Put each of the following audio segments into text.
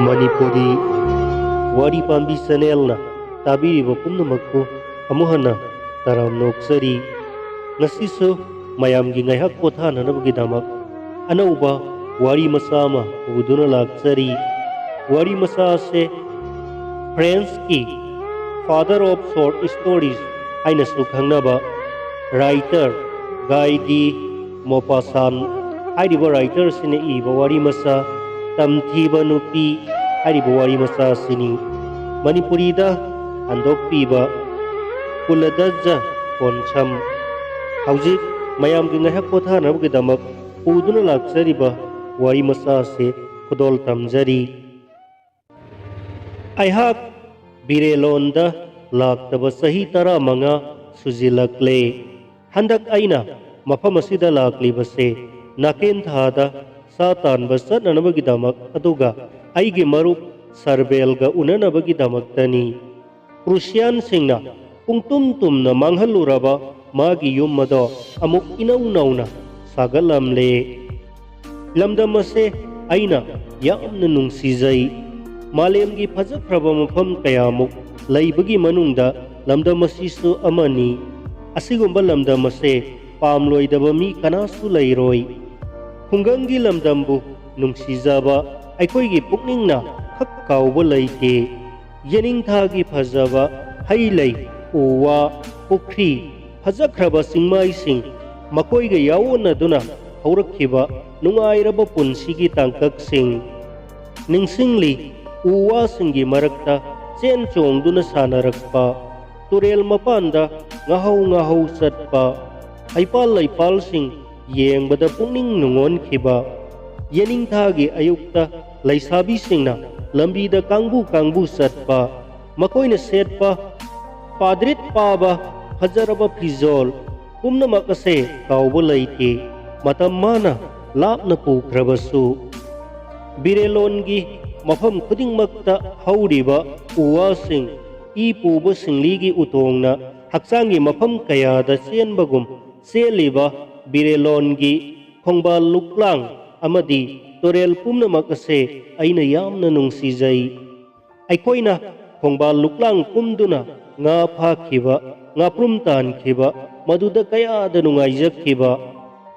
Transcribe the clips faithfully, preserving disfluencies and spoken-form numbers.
ꯃꯅꯤꯄꯨꯔꯤ ꯋꯥꯔꯤ ꯄꯥꯝꯕꯤ ꯆꯦꯅꯦꯜꯅ ꯇꯥꯕꯤꯔꯤꯕ ꯄꯨꯝꯅꯃꯛꯄꯨ ꯑꯃꯨꯛ ꯍꯟꯅ ꯇꯔꯥꯝꯅ ꯑꯣꯛꯆꯔꯤ꯫ ꯉꯁꯤꯁꯨ ꯃꯌꯥꯝꯒꯤ ꯉꯥꯏꯍꯥꯛ ꯄꯣꯊꯥꯅꯅꯕꯒꯤꯗꯃꯛ ꯑꯅꯧꯕ ꯋꯥꯔꯤ ꯃꯆꯥ ꯑꯃ ꯄꯨꯗꯨꯅ ꯂꯥꯛꯆꯔꯤ꯫ ꯋꯥꯔꯤ ꯃꯆꯥ ꯑꯁꯦ ꯐ꯭ꯔꯦꯟꯁꯀꯤ Father of Short Stories ꯍꯥꯏꯅꯁꯨ ꯈꯪꯅꯕ ꯔꯥꯏꯇꯔ ꯒꯥꯏ ꯗꯤ ꯃꯣꯄꯥꯁꯥꯟ ꯍꯥꯏꯔꯤꯕ ꯔꯥꯏꯇꯔꯁꯤꯅ ꯏꯕ ꯋꯥꯔꯤ ꯃꯆꯥ ꯇꯝꯊꯤꯕ ꯅꯨꯄꯤ ꯍꯥꯏꯔꯤꯕ ꯋꯥꯔꯤ ꯃꯆꯥ ꯑꯁꯤꯅꯤ꯫ ꯃꯅꯤꯄꯨꯔꯤꯗ ꯍꯟꯗꯣꯛꯄꯤꯕ ꯀꯨꯂꯗꯖ ꯀꯣꯟꯁꯝ꯫ ꯍꯧꯖꯤꯛ ꯃꯌꯥꯝꯒꯤ ꯉꯥꯏꯍꯥꯛ ꯄꯣꯊꯥꯅꯕꯒꯤꯗꯃꯛ ꯄꯨꯗꯨꯅ ꯂꯥꯛꯆꯔꯤꯕ ꯋꯥꯔꯤ ꯃꯆꯥ ꯑꯁꯤ ꯈꯨꯗꯣꯜ ꯇꯝꯖꯔꯤ꯫ ꯑꯩꯍꯥꯛ ꯕꯤꯔꯦꯂꯣꯟꯗ ꯂꯥꯛꯇꯕ ꯆꯍꯤ ꯇꯔꯥꯃꯉꯥ ꯁꯨꯖꯤꯜꯂꯛꯂꯦ꯫ ꯍꯟꯗꯛ ꯑꯩꯅ ꯃꯐꯝ ꯑꯁꯤꯗ ꯂꯥꯛꯂꯤꯕꯁꯦ ꯅꯥꯀꯦꯟ ꯊꯥꯗ ꯁꯥ ꯇꯥꯟꯕ ꯆꯠꯅꯅꯕꯒꯤꯗꯃꯛ, ꯑꯗꯨꯒ ꯑꯩꯒꯤ ꯃꯔꯨꯞ ꯁꯔꯕꯦꯜꯒ ꯎꯅꯅꯕꯒꯤꯗꯃꯛꯇꯅꯤ꯫ ꯄ꯭ꯔꯨꯁꯤꯌꯥꯟꯁꯤꯡꯅ ꯄꯨꯡꯇꯨꯝ ꯇꯨꯝꯅ ꯃꯥꯡꯍꯜꯂꯨꯔꯕ ꯃꯥꯒꯤ ꯌꯨꯝ ꯑꯗꯣ ꯑꯃꯨꯛ ꯏꯅꯧ ꯅꯧꯅ ꯁꯥꯒꯠꯂꯝꯂꯦ꯫ ꯂꯝꯗꯝ ꯑꯁꯦ ꯑꯩꯅ ꯌꯥꯝꯅ ꯅꯨꯡꯁꯤꯖꯩ꯫ ꯃꯥꯂꯦꯝꯒꯤ ꯐꯖꯈ꯭ꯔꯕ ꯃꯐꯝ ꯀꯌꯥꯃꯨꯛ ꯂꯩꯕꯒꯤ ꯃꯅꯨꯡꯗ ꯂꯝꯗꯝ ꯑꯁꯤꯁꯨ ꯑꯃꯅꯤ꯫ ꯑꯁꯤꯒꯨꯝꯕ ꯂꯝꯗꯝ ꯑꯁꯦ ꯄꯥꯝꯂꯣꯏꯗꯕ ꯃꯤ ꯀꯅꯥꯁꯨ ꯂꯩꯔꯣꯏ꯫ ꯈꯨꯡꯒꯪꯒꯤ ꯂꯝꯗꯝꯕꯨ ꯅꯨꯡꯁꯤꯖꯕ ꯑꯩꯈꯣꯏꯒꯤ ꯄꯨꯛꯅꯤꯡꯅ ꯈꯛ ꯀꯥꯎꯕ ꯂꯩꯇꯦ꯫ ꯌꯦꯅꯤꯡꯊꯥꯒꯤ ꯐꯖꯕ ꯍꯩ ꯂꯩ, ꯎ ꯋꯥ, ꯄꯨꯈ꯭ꯔꯤ, ꯐꯖꯈ꯭ꯔꯕ ꯆꯤꯡꯃꯥꯏꯁꯤꯡ, ꯃꯈꯣꯏꯒ ꯌꯥꯑꯣꯟꯅꯗꯨꯅ ꯍꯧꯔꯛꯈꯤꯕ ꯅꯨꯡꯉꯥꯏꯔꯕ ꯄꯨꯟꯁꯤꯒꯤ ꯇꯥꯡꯀꯛꯁꯤꯡ ꯅꯤꯡꯁꯤꯡꯂꯤ꯫ ꯎ ꯋꯥꯁꯤꯡꯒꯤ ꯃꯔꯛꯇ ꯆꯦꯟ ꯆꯣꯡꯗꯨꯅ ꯁꯥꯟꯅꯔꯛꯄ, ꯇꯨꯔꯦꯜ ꯃꯄꯥꯟꯗ ꯉꯥꯍꯧ ꯉꯥꯍꯧ ꯆꯠꯄ, ꯍꯩꯄꯥꯜ ꯂꯩꯄꯥꯜꯁꯤꯡ ꯌꯦꯡꯕꯗ ꯄꯨꯛꯅꯤꯡ ꯅꯨꯡꯉꯣꯟꯈꯤꯕ, ꯌꯦꯅꯤꯡꯊꯥꯒꯤ ꯑꯌꯨꯛꯇ ꯂꯩꯁꯥꯕꯤꯁꯤꯡꯅ ꯂꯝꯕꯤꯗ ꯀꯥꯡꯕꯨ ꯀꯥꯡꯕꯨ ꯆꯠꯄ, ꯃꯈꯣꯏꯅ ꯁꯦꯠꯄ ꯄꯥꯗ꯭ꯔꯤꯠ ꯄꯥꯕ ꯐꯖꯔꯕ ꯐꯤꯖꯣꯜ, ꯄꯨꯝꯅꯃꯛ ꯑꯁꯦ ꯀꯥꯎꯕ ꯂꯩꯇꯦ꯫ ꯃꯇꯝ ꯃꯥꯅ ꯂꯥꯞꯅ ꯄꯨꯈ꯭ꯔꯕꯁꯨ, ꯕꯤꯔꯦꯂꯣꯟꯒꯤ ꯃꯐꯝ ꯈꯨꯗꯤꯡꯃꯛꯇ ꯍꯧꯔꯤꯕ ꯎ ꯋꯥꯁꯤꯡ, ꯏ ꯄꯨꯕ ꯁꯤꯡꯂꯤꯒꯤ ꯎꯇꯣꯡꯅ ꯍꯛꯆꯥꯡꯒꯤ ꯃꯐꯝ ꯀꯌꯥꯗ ꯆꯦꯟꯕꯒꯨꯝ ꯆꯦꯜꯂꯤꯕ ꯕꯤꯔꯦꯂꯣꯟꯒꯤ ꯈꯣꯡꯕꯥꯜ ꯂꯨꯛꯂꯥꯡ ꯑꯃꯗꯤ ꯇꯨꯔꯦꯜ ꯄꯨꯝꯅꯃꯛ ꯑꯁꯦ ꯑꯩꯅ ꯌꯥꯝꯅ ꯅꯨꯡꯁꯤꯖꯩ꯫ ꯑꯩꯈꯣꯏꯅ ꯈꯣꯡꯕꯥꯜ ꯂꯨꯛꯂꯥꯡ ꯀꯨꯝꯗꯨꯅ ꯉꯥ ꯐꯥꯈꯤꯕ, ꯉꯥꯄ꯭ꯔꯨꯝ ꯇꯥꯟꯈꯤꯕ, ꯃꯗꯨꯗ ꯀꯌꯥꯗ ꯅꯨꯡꯉꯥꯏꯖꯈꯤꯕ꯫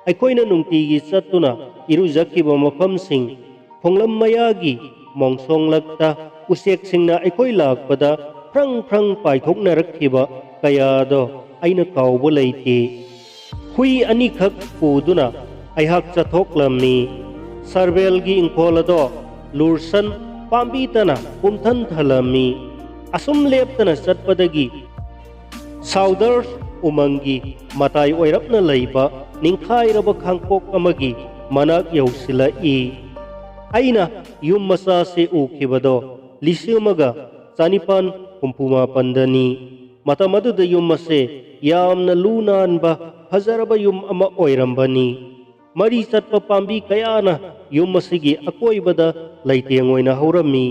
ꯑꯩꯈꯣꯏꯅ ꯅꯨꯡꯇꯤꯒꯤ ꯆꯠꯇꯨꯅ ꯏꯔꯨꯖꯈꯤꯕ ꯃꯐꯝꯁꯤꯡ, ꯈꯣꯡꯂꯝ ꯃꯌꯥꯒꯤ ꯃꯣꯡꯁꯣꯡꯂꯛꯇ ꯎꯆꯦꯛꯁꯤꯡꯅ ꯑꯩꯈꯣꯏ ꯂꯥꯛꯄꯗ ꯐ꯭ꯔꯪ ꯐ꯭ꯔꯪ ꯄꯥꯏꯊꯣꯛꯅꯔꯛꯈꯤꯕ ꯀꯌꯥꯗꯣ ꯑꯩꯅ ꯀꯥꯎꯕ ꯂꯩꯇꯦ꯫ ꯍꯨꯏ ꯑꯅꯤꯈꯛ ꯄꯨꯗꯨꯅ ꯑꯩꯍꯥꯛ ꯆꯠꯊꯣꯛꯂꯝꯃꯤ꯫ ꯁꯔꯕꯦꯜꯒꯤ ꯏꯪꯈꯣꯜ ꯑꯗꯣ ꯂꯨꯔꯁꯟ ꯄꯥꯝꯕꯤꯇꯅ ꯄꯨꯝꯊꯟ ꯊꯜꯂꯝꯃꯤ꯫ ꯑꯁꯨꯝ ꯂꯦꯞꯇꯅ ꯆꯠꯄꯗꯒꯤ ꯁꯥꯎꯗꯔ ꯎꯃꯪꯒꯤ ꯃꯇꯥꯏ ꯑꯣꯏꯔꯞꯅ ꯂꯩꯕ ꯅꯤꯡꯈꯥꯏꯔꯕ ꯈꯥꯡꯄꯣꯛ ꯑꯃꯒꯤ ꯃꯅꯥꯛ ꯌꯧꯁꯤꯜꯂꯛꯏ꯫ ꯑꯩꯅ ꯌꯨꯝ ꯃꯆꯥꯁꯤ ꯎꯈꯤꯕꯗꯣ ꯂꯤꯁꯤꯡ ꯑꯃꯒ ꯆꯅꯤꯄꯥꯟ ꯍꯨꯝꯐꯨ ꯃꯥꯄꯟꯗꯅꯤ꯫ ꯃꯇꯝ ꯑꯗꯨꯗ ꯌꯨꯝ ꯑꯁꯦ ꯌꯥꯝꯅ ꯂꯨ ꯅꯥꯟꯕ ꯐꯖꯔꯕ ꯌꯨꯝ ꯑꯃ ꯑꯣꯏꯔꯝꯕꯅꯤ꯫ ꯃꯔꯤ ꯆꯠꯄ ꯄꯥꯝꯕꯤ ꯀꯌꯥꯅ ꯌꯨꯝ ꯑꯁꯤꯒꯤ ꯑꯀꯣꯏꯕꯗ ꯂꯩꯇꯦꯡ ꯑꯣꯏꯅ ꯍꯧꯔꯝꯃꯤ꯫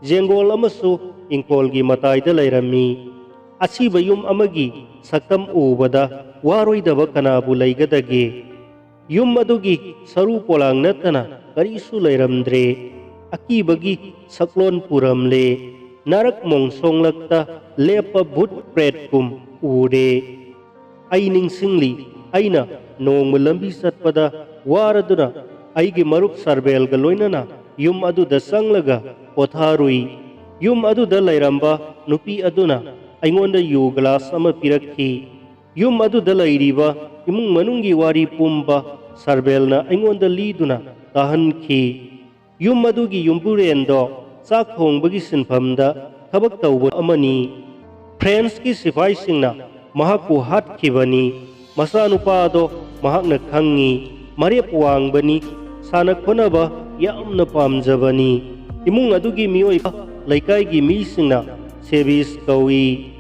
ꯖꯦꯡꯒꯣꯜ ꯑꯃꯁꯨ ꯏꯪꯈꯣꯜꯒꯤ ꯃꯇꯥꯏꯗ ꯂꯩꯔꯝꯃꯤ꯫ ꯑꯁꯤꯕ ꯌꯨꯝ ꯑꯃꯒꯤ ꯁꯛꯇꯝ ꯎꯕꯗ ꯋꯥꯔꯣꯏꯗꯕ ꯀꯅꯥꯕꯨ ꯂꯩꯒꯗꯒꯦ? ꯌꯨꯝ ꯑꯗꯨꯒꯤ ꯁꯔꯨ ꯄꯣꯂꯥꯡ ꯅꯠꯇꯅ ꯀꯔꯤꯁꯨ ꯂꯩꯔꯝꯗ꯭ꯔꯦ꯫ ꯑꯀꯤꯕꯒꯤ ꯁꯛꯂꯣꯟ ꯄꯨꯔꯝꯂꯦ꯫ ꯅꯥꯔꯛ ꯃꯣꯡꯁꯣꯡꯂꯛꯇ ꯂꯦꯞꯄ ꯚꯨꯠ ꯄ꯭ꯔꯦꯠꯀꯨꯝ ꯎꯔꯦ꯫ ꯑꯩ ꯅꯤꯡꯁꯤꯡꯂꯤ, ꯑꯩꯅ ꯅꯣꯡꯃ ꯂꯝꯕꯤ ꯆꯠꯄꯗ ꯋꯥꯔꯗꯨꯅ ꯑꯩꯒꯤ ꯃꯔꯨꯞ ꯁꯔꯕꯦꯜꯒ ꯂꯣꯏꯅꯅ ꯌꯨꯝ ꯑꯗꯨꯗ ꯆꯪꯂꯒ ꯄꯣꯊꯥꯔꯨꯏ꯫ ꯌꯨꯝ ꯑꯗꯨꯗ ꯂꯩꯔꯝꯕ ꯅꯨꯄꯤ ꯑꯗꯨꯅ ꯑꯩꯉꯣꯟꯗ ꯌꯨ ꯒ꯭ꯂꯥꯁ ꯑꯃ ꯄꯤꯔꯛꯈꯤ꯫ ꯌꯨꯝ ꯑꯗꯨꯗ ꯂꯩꯔꯤꯕ ꯏꯃꯨꯡ ꯃꯅꯨꯡꯒꯤ ꯋꯥꯔꯤ ꯄꯨꯝꯕ ꯁꯔꯕꯦꯜꯅ ꯑꯩꯉꯣꯟꯗ ꯂꯤꯗꯨꯅ ꯇꯥꯍꯟꯈꯤ꯫ ꯌꯨꯝ ꯑꯗꯨꯒꯤ ꯌꯨꯝꯕꯨꯔꯦꯟꯗꯣ ꯆꯥꯛ ꯊꯣꯡꯕꯒꯤ ꯁꯤꯟꯐꯝꯗ ꯊꯕꯛ ꯇꯧꯕ ꯑꯃꯅꯤ꯫ ꯐ꯭ꯔꯦꯟꯁꯀꯤ ꯁꯤꯐꯥꯏꯁꯤꯡꯅ ꯃꯍꯥꯛꯄꯨ ꯍꯥꯠꯈꯤꯕꯅꯤ꯫ ꯃꯆꯥꯅꯨꯄꯥꯗꯣ ꯃꯍꯥꯛꯅ ꯈꯪꯉꯤ꯫ ꯃꯔꯦꯞ ꯋꯥꯡꯕꯅꯤ꯫ ꯁꯥꯟꯅ ꯈꯣꯠꯅꯕ ꯌꯥꯝꯅ ꯄꯥꯝꯖꯕꯅꯤ꯫ ꯏꯃꯨꯡ ꯑꯗꯨꯒꯤ ꯃꯤꯑꯣꯏ ꯂꯩꯀꯥꯏꯒꯤ ꯃꯤꯁꯤꯡꯅ ꯁꯦꯕꯤꯁ ꯀꯧꯏ꯫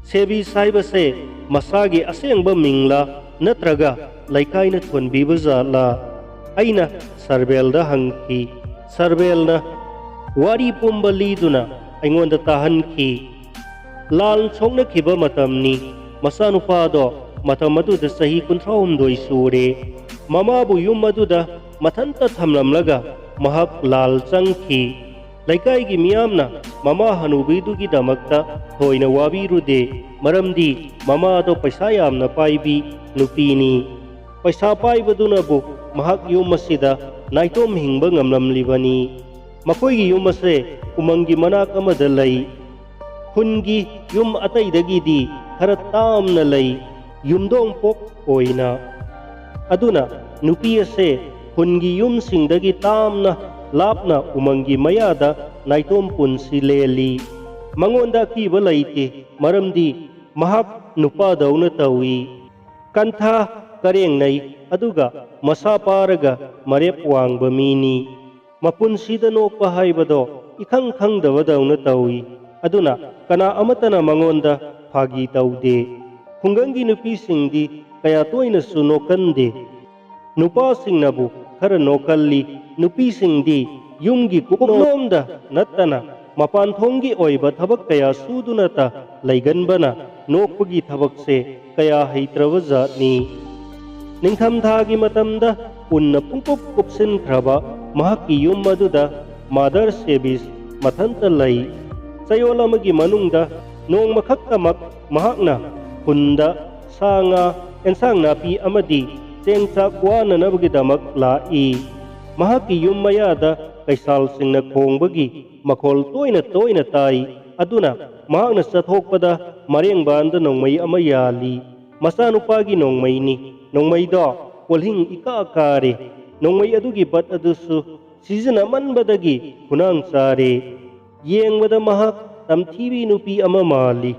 ꯁꯦꯕꯤꯁ ꯍꯥꯏꯕꯁꯦ ꯃꯁꯥꯒꯤ ꯑꯁꯦꯡꯕ ꯃꯤꯡꯂꯥ ꯅꯠꯇ꯭ꯔꯒ ꯂꯩꯀꯥꯏꯅ ꯊꯣꯟꯕꯤꯕ ꯖꯥꯠꯂꯥ? ꯑꯩꯅ ꯁꯔꯕꯦꯜꯗ ꯍꯪꯈꯤ꯫ ꯁꯔꯕꯦꯜꯅ ꯋꯥꯔꯤ ꯄꯨꯝꯕ ꯂꯤꯗꯨꯅ ꯑꯩꯉꯣꯟꯗ ꯇꯥꯍꯟꯈꯤ꯫ ꯂꯥꯟ ꯁꯣꯛꯅꯈꯤꯕ ꯃꯇꯝꯅꯤ꯫ ꯃꯆꯥꯅꯨꯄꯥꯗꯣ ꯃꯇꯝ ꯑꯗꯨꯗ ꯆꯍꯤ ꯀꯨꯟꯊ꯭ꯔꯥꯍꯨꯝꯗꯣꯏ ꯁꯨꯔꯦ꯫ ꯃꯃꯥꯕꯨ ꯌꯨꯝ ꯑꯗꯨꯗ ꯃꯊꯟꯇ ꯊꯝꯂꯝꯂꯒ ꯃꯍꯥꯛ ꯂꯥꯜ ꯆꯪꯈꯤ꯫ ꯂꯩꯀꯥꯏꯒꯤ ꯃꯤꯌꯥꯝꯅ ꯃꯃꯥ ꯍꯅꯨꯕꯤꯗꯨꯒꯤꯗꯃꯛꯇ ꯊꯣꯏꯅ ꯋꯥꯕꯤꯔꯨꯗꯦ, ꯃꯔꯝꯗꯤ ꯃꯃꯥꯗꯣ ꯄꯩꯁꯥ ꯌꯥꯝꯅ ꯄꯥꯏꯕꯤ ꯅꯨꯄꯤꯅꯤ꯫ ꯄꯩꯁꯥ ꯄꯥꯏꯕꯗꯨꯅꯕꯨ ꯃꯍꯥꯛ ꯌꯨꯝ ꯑꯁꯤꯗ ꯅꯥꯏꯇꯣꯝ ꯍꯤꯡꯕ ꯉꯝꯂꯝꯂꯤꯕꯅꯤ꯫ ꯃꯈꯣꯏꯒꯤ ꯌꯨꯝ ꯑꯁꯦ ꯎꯃꯪꯒꯤ ꯃꯅꯥꯛ ꯑꯃꯗ ꯂꯩ꯫ ꯈꯨꯟꯒꯤ ꯌꯨꯝ ꯑꯇꯩꯗꯒꯤꯗꯤ ꯈꯔ ꯇꯥꯝꯅ ꯂꯩ, ꯌꯨꯝꯗꯣꯡ ꯄꯣꯛ ꯑꯣꯏꯅ꯫ ꯑꯗꯨꯅ ꯅꯨꯄꯤ ꯑꯁꯦ ꯈꯨꯟꯒꯤ ꯌꯨꯝꯁꯤꯡꯗꯒꯤ ꯇꯥꯝꯅ ꯂꯥꯞꯅ ꯎꯃꯪꯒꯤ ꯃꯌꯥꯗ ꯅꯥꯏꯇꯣꯝ ꯄꯨꯟꯁꯤ ꯂꯦꯜꯂꯤ꯫ ꯃꯉꯣꯟꯗ ꯑꯀꯤꯕ ꯂꯩꯇꯦ, ꯃꯔꯝꯗꯤ ꯃꯍꯥꯛ ꯅꯨꯄꯥꯗꯧꯅ ꯇꯧꯏ꯫ ꯀꯟꯊꯥ ꯀꯔꯦꯡꯅꯩ, ꯑꯗꯨꯒ ꯃꯁꯥ ꯄꯥꯔꯒ ꯃꯔꯦꯞ ꯋꯥꯡꯕ ꯃꯤꯅꯤ꯫ ꯃꯄꯨꯟꯁꯤꯗ ꯅꯣꯛꯄ ꯍꯥꯏꯕꯗꯣ ꯏꯈꯪ ꯈꯪꯗꯕꯗꯧꯅ ꯇꯧꯏ꯫ ꯑꯗꯨꯅ ꯀꯅꯥ ꯑꯃꯠꯇꯅ ꯃꯉꯣꯟꯗ ꯐꯥꯒꯤ ꯇꯧꯗꯦ꯫ ꯈꯨꯡꯒꯪꯒꯤ ꯅꯨꯄꯤꯁꯤꯡꯗꯤ ꯀꯌꯥ ꯇꯣꯏꯅꯁꯨ ꯅꯣꯛꯀꯟꯗꯦ꯫ ꯅꯨꯄꯥꯁꯤꯡꯅꯕꯨ ꯈꯔ ꯅꯣꯛꯀꯜꯂꯤ꯫ ꯅꯨꯄꯤꯁꯤꯡꯗꯤ ꯌꯨꯝꯒꯤ ꯀꯨꯞꯅꯣꯝꯗ ꯅꯠꯇꯅ ꯃꯄꯥꯟ ꯊꯣꯡꯒꯤ ꯑꯣꯏꯕ ꯊꯕꯛ ꯀꯌꯥ ꯁꯨꯗꯨꯅꯇ ꯂꯩꯒꯟꯕꯅ ꯅꯣꯛꯄꯒꯤ ꯊꯕꯛꯁꯦ ꯀꯌꯥ ꯍꯩꯇ꯭ꯔꯕ ꯖꯥꯠꯅꯤ꯫ ꯅꯤꯡꯊꯝꯊꯥꯒꯤ ꯃꯇꯝꯗ ꯎꯟꯅ ꯄꯨꯡꯀꯨꯞ ꯀꯨꯞꯁꯤꯟꯈ꯭ꯔꯕ ꯃꯍꯥꯛꯀꯤ ꯌꯨꯝ ꯑꯗꯨꯗ ꯃꯥꯗꯔ ꯁꯦꯕꯤꯁ ꯃꯊꯟꯇ ꯂꯩ꯫ ꯆꯌꯣꯜ ꯑꯃꯒꯤ ꯃꯅꯨꯡꯗ ꯅꯣꯡꯃꯈꯛꯇꯃꯛ ꯃꯍꯥꯛꯅ ꯈꯨꯟꯗ ꯁꯥ ꯉꯥ, ꯑꯦꯟꯁꯥꯡ ꯅꯥꯄꯤ ꯑꯃꯗꯤ ꯆꯦꯡ ꯆꯥꯛ ꯋꯥꯅꯅꯕꯒꯤꯗꯃꯛ ꯂꯥꯛꯏ꯫ ꯃꯍꯥꯛꯀꯤ ꯌꯨꯝ ꯃꯌꯥꯗ ꯀꯩꯁꯥꯜꯁꯤꯡꯅ ꯈꯣꯡꯕꯒꯤ ꯃꯈꯣꯜ ꯇꯣꯏꯅ ꯇꯣꯏꯅ ꯇꯥꯏ꯫ ꯑꯗꯨꯅ ꯃꯍꯥꯛꯅ ꯆꯠꯊꯣꯛꯄꯗ ꯃꯔꯦꯡꯕꯥꯟꯗ ꯅꯣꯡꯃꯩ ꯑꯃ ꯌꯥꯜꯂꯤ꯫ ꯃꯆꯥꯅꯨꯄꯥꯒꯤ ꯅꯣꯡꯃꯩꯅꯤ꯫ ꯅꯣꯡꯃꯩꯗꯣ ꯀꯣꯜꯍꯤꯡ ꯏꯀꯥ ꯀꯥꯔꯦ꯫ ꯅꯣꯡꯃꯩ ꯑꯗꯨꯒꯤ ꯕꯠ ꯑꯗꯨꯁꯨ ꯁꯤꯖꯤꯟꯅꯃꯟꯕꯗꯒꯤ ꯈꯨꯅꯥꯡ ꯆꯥꯔꯦ꯫ ꯌꯦꯡꯕꯗ ꯃꯍꯥꯛ ꯇꯝꯊꯤꯕꯤ ꯅꯨꯄꯤ ꯑꯃ ꯃꯥꯜꯂꯤ꯫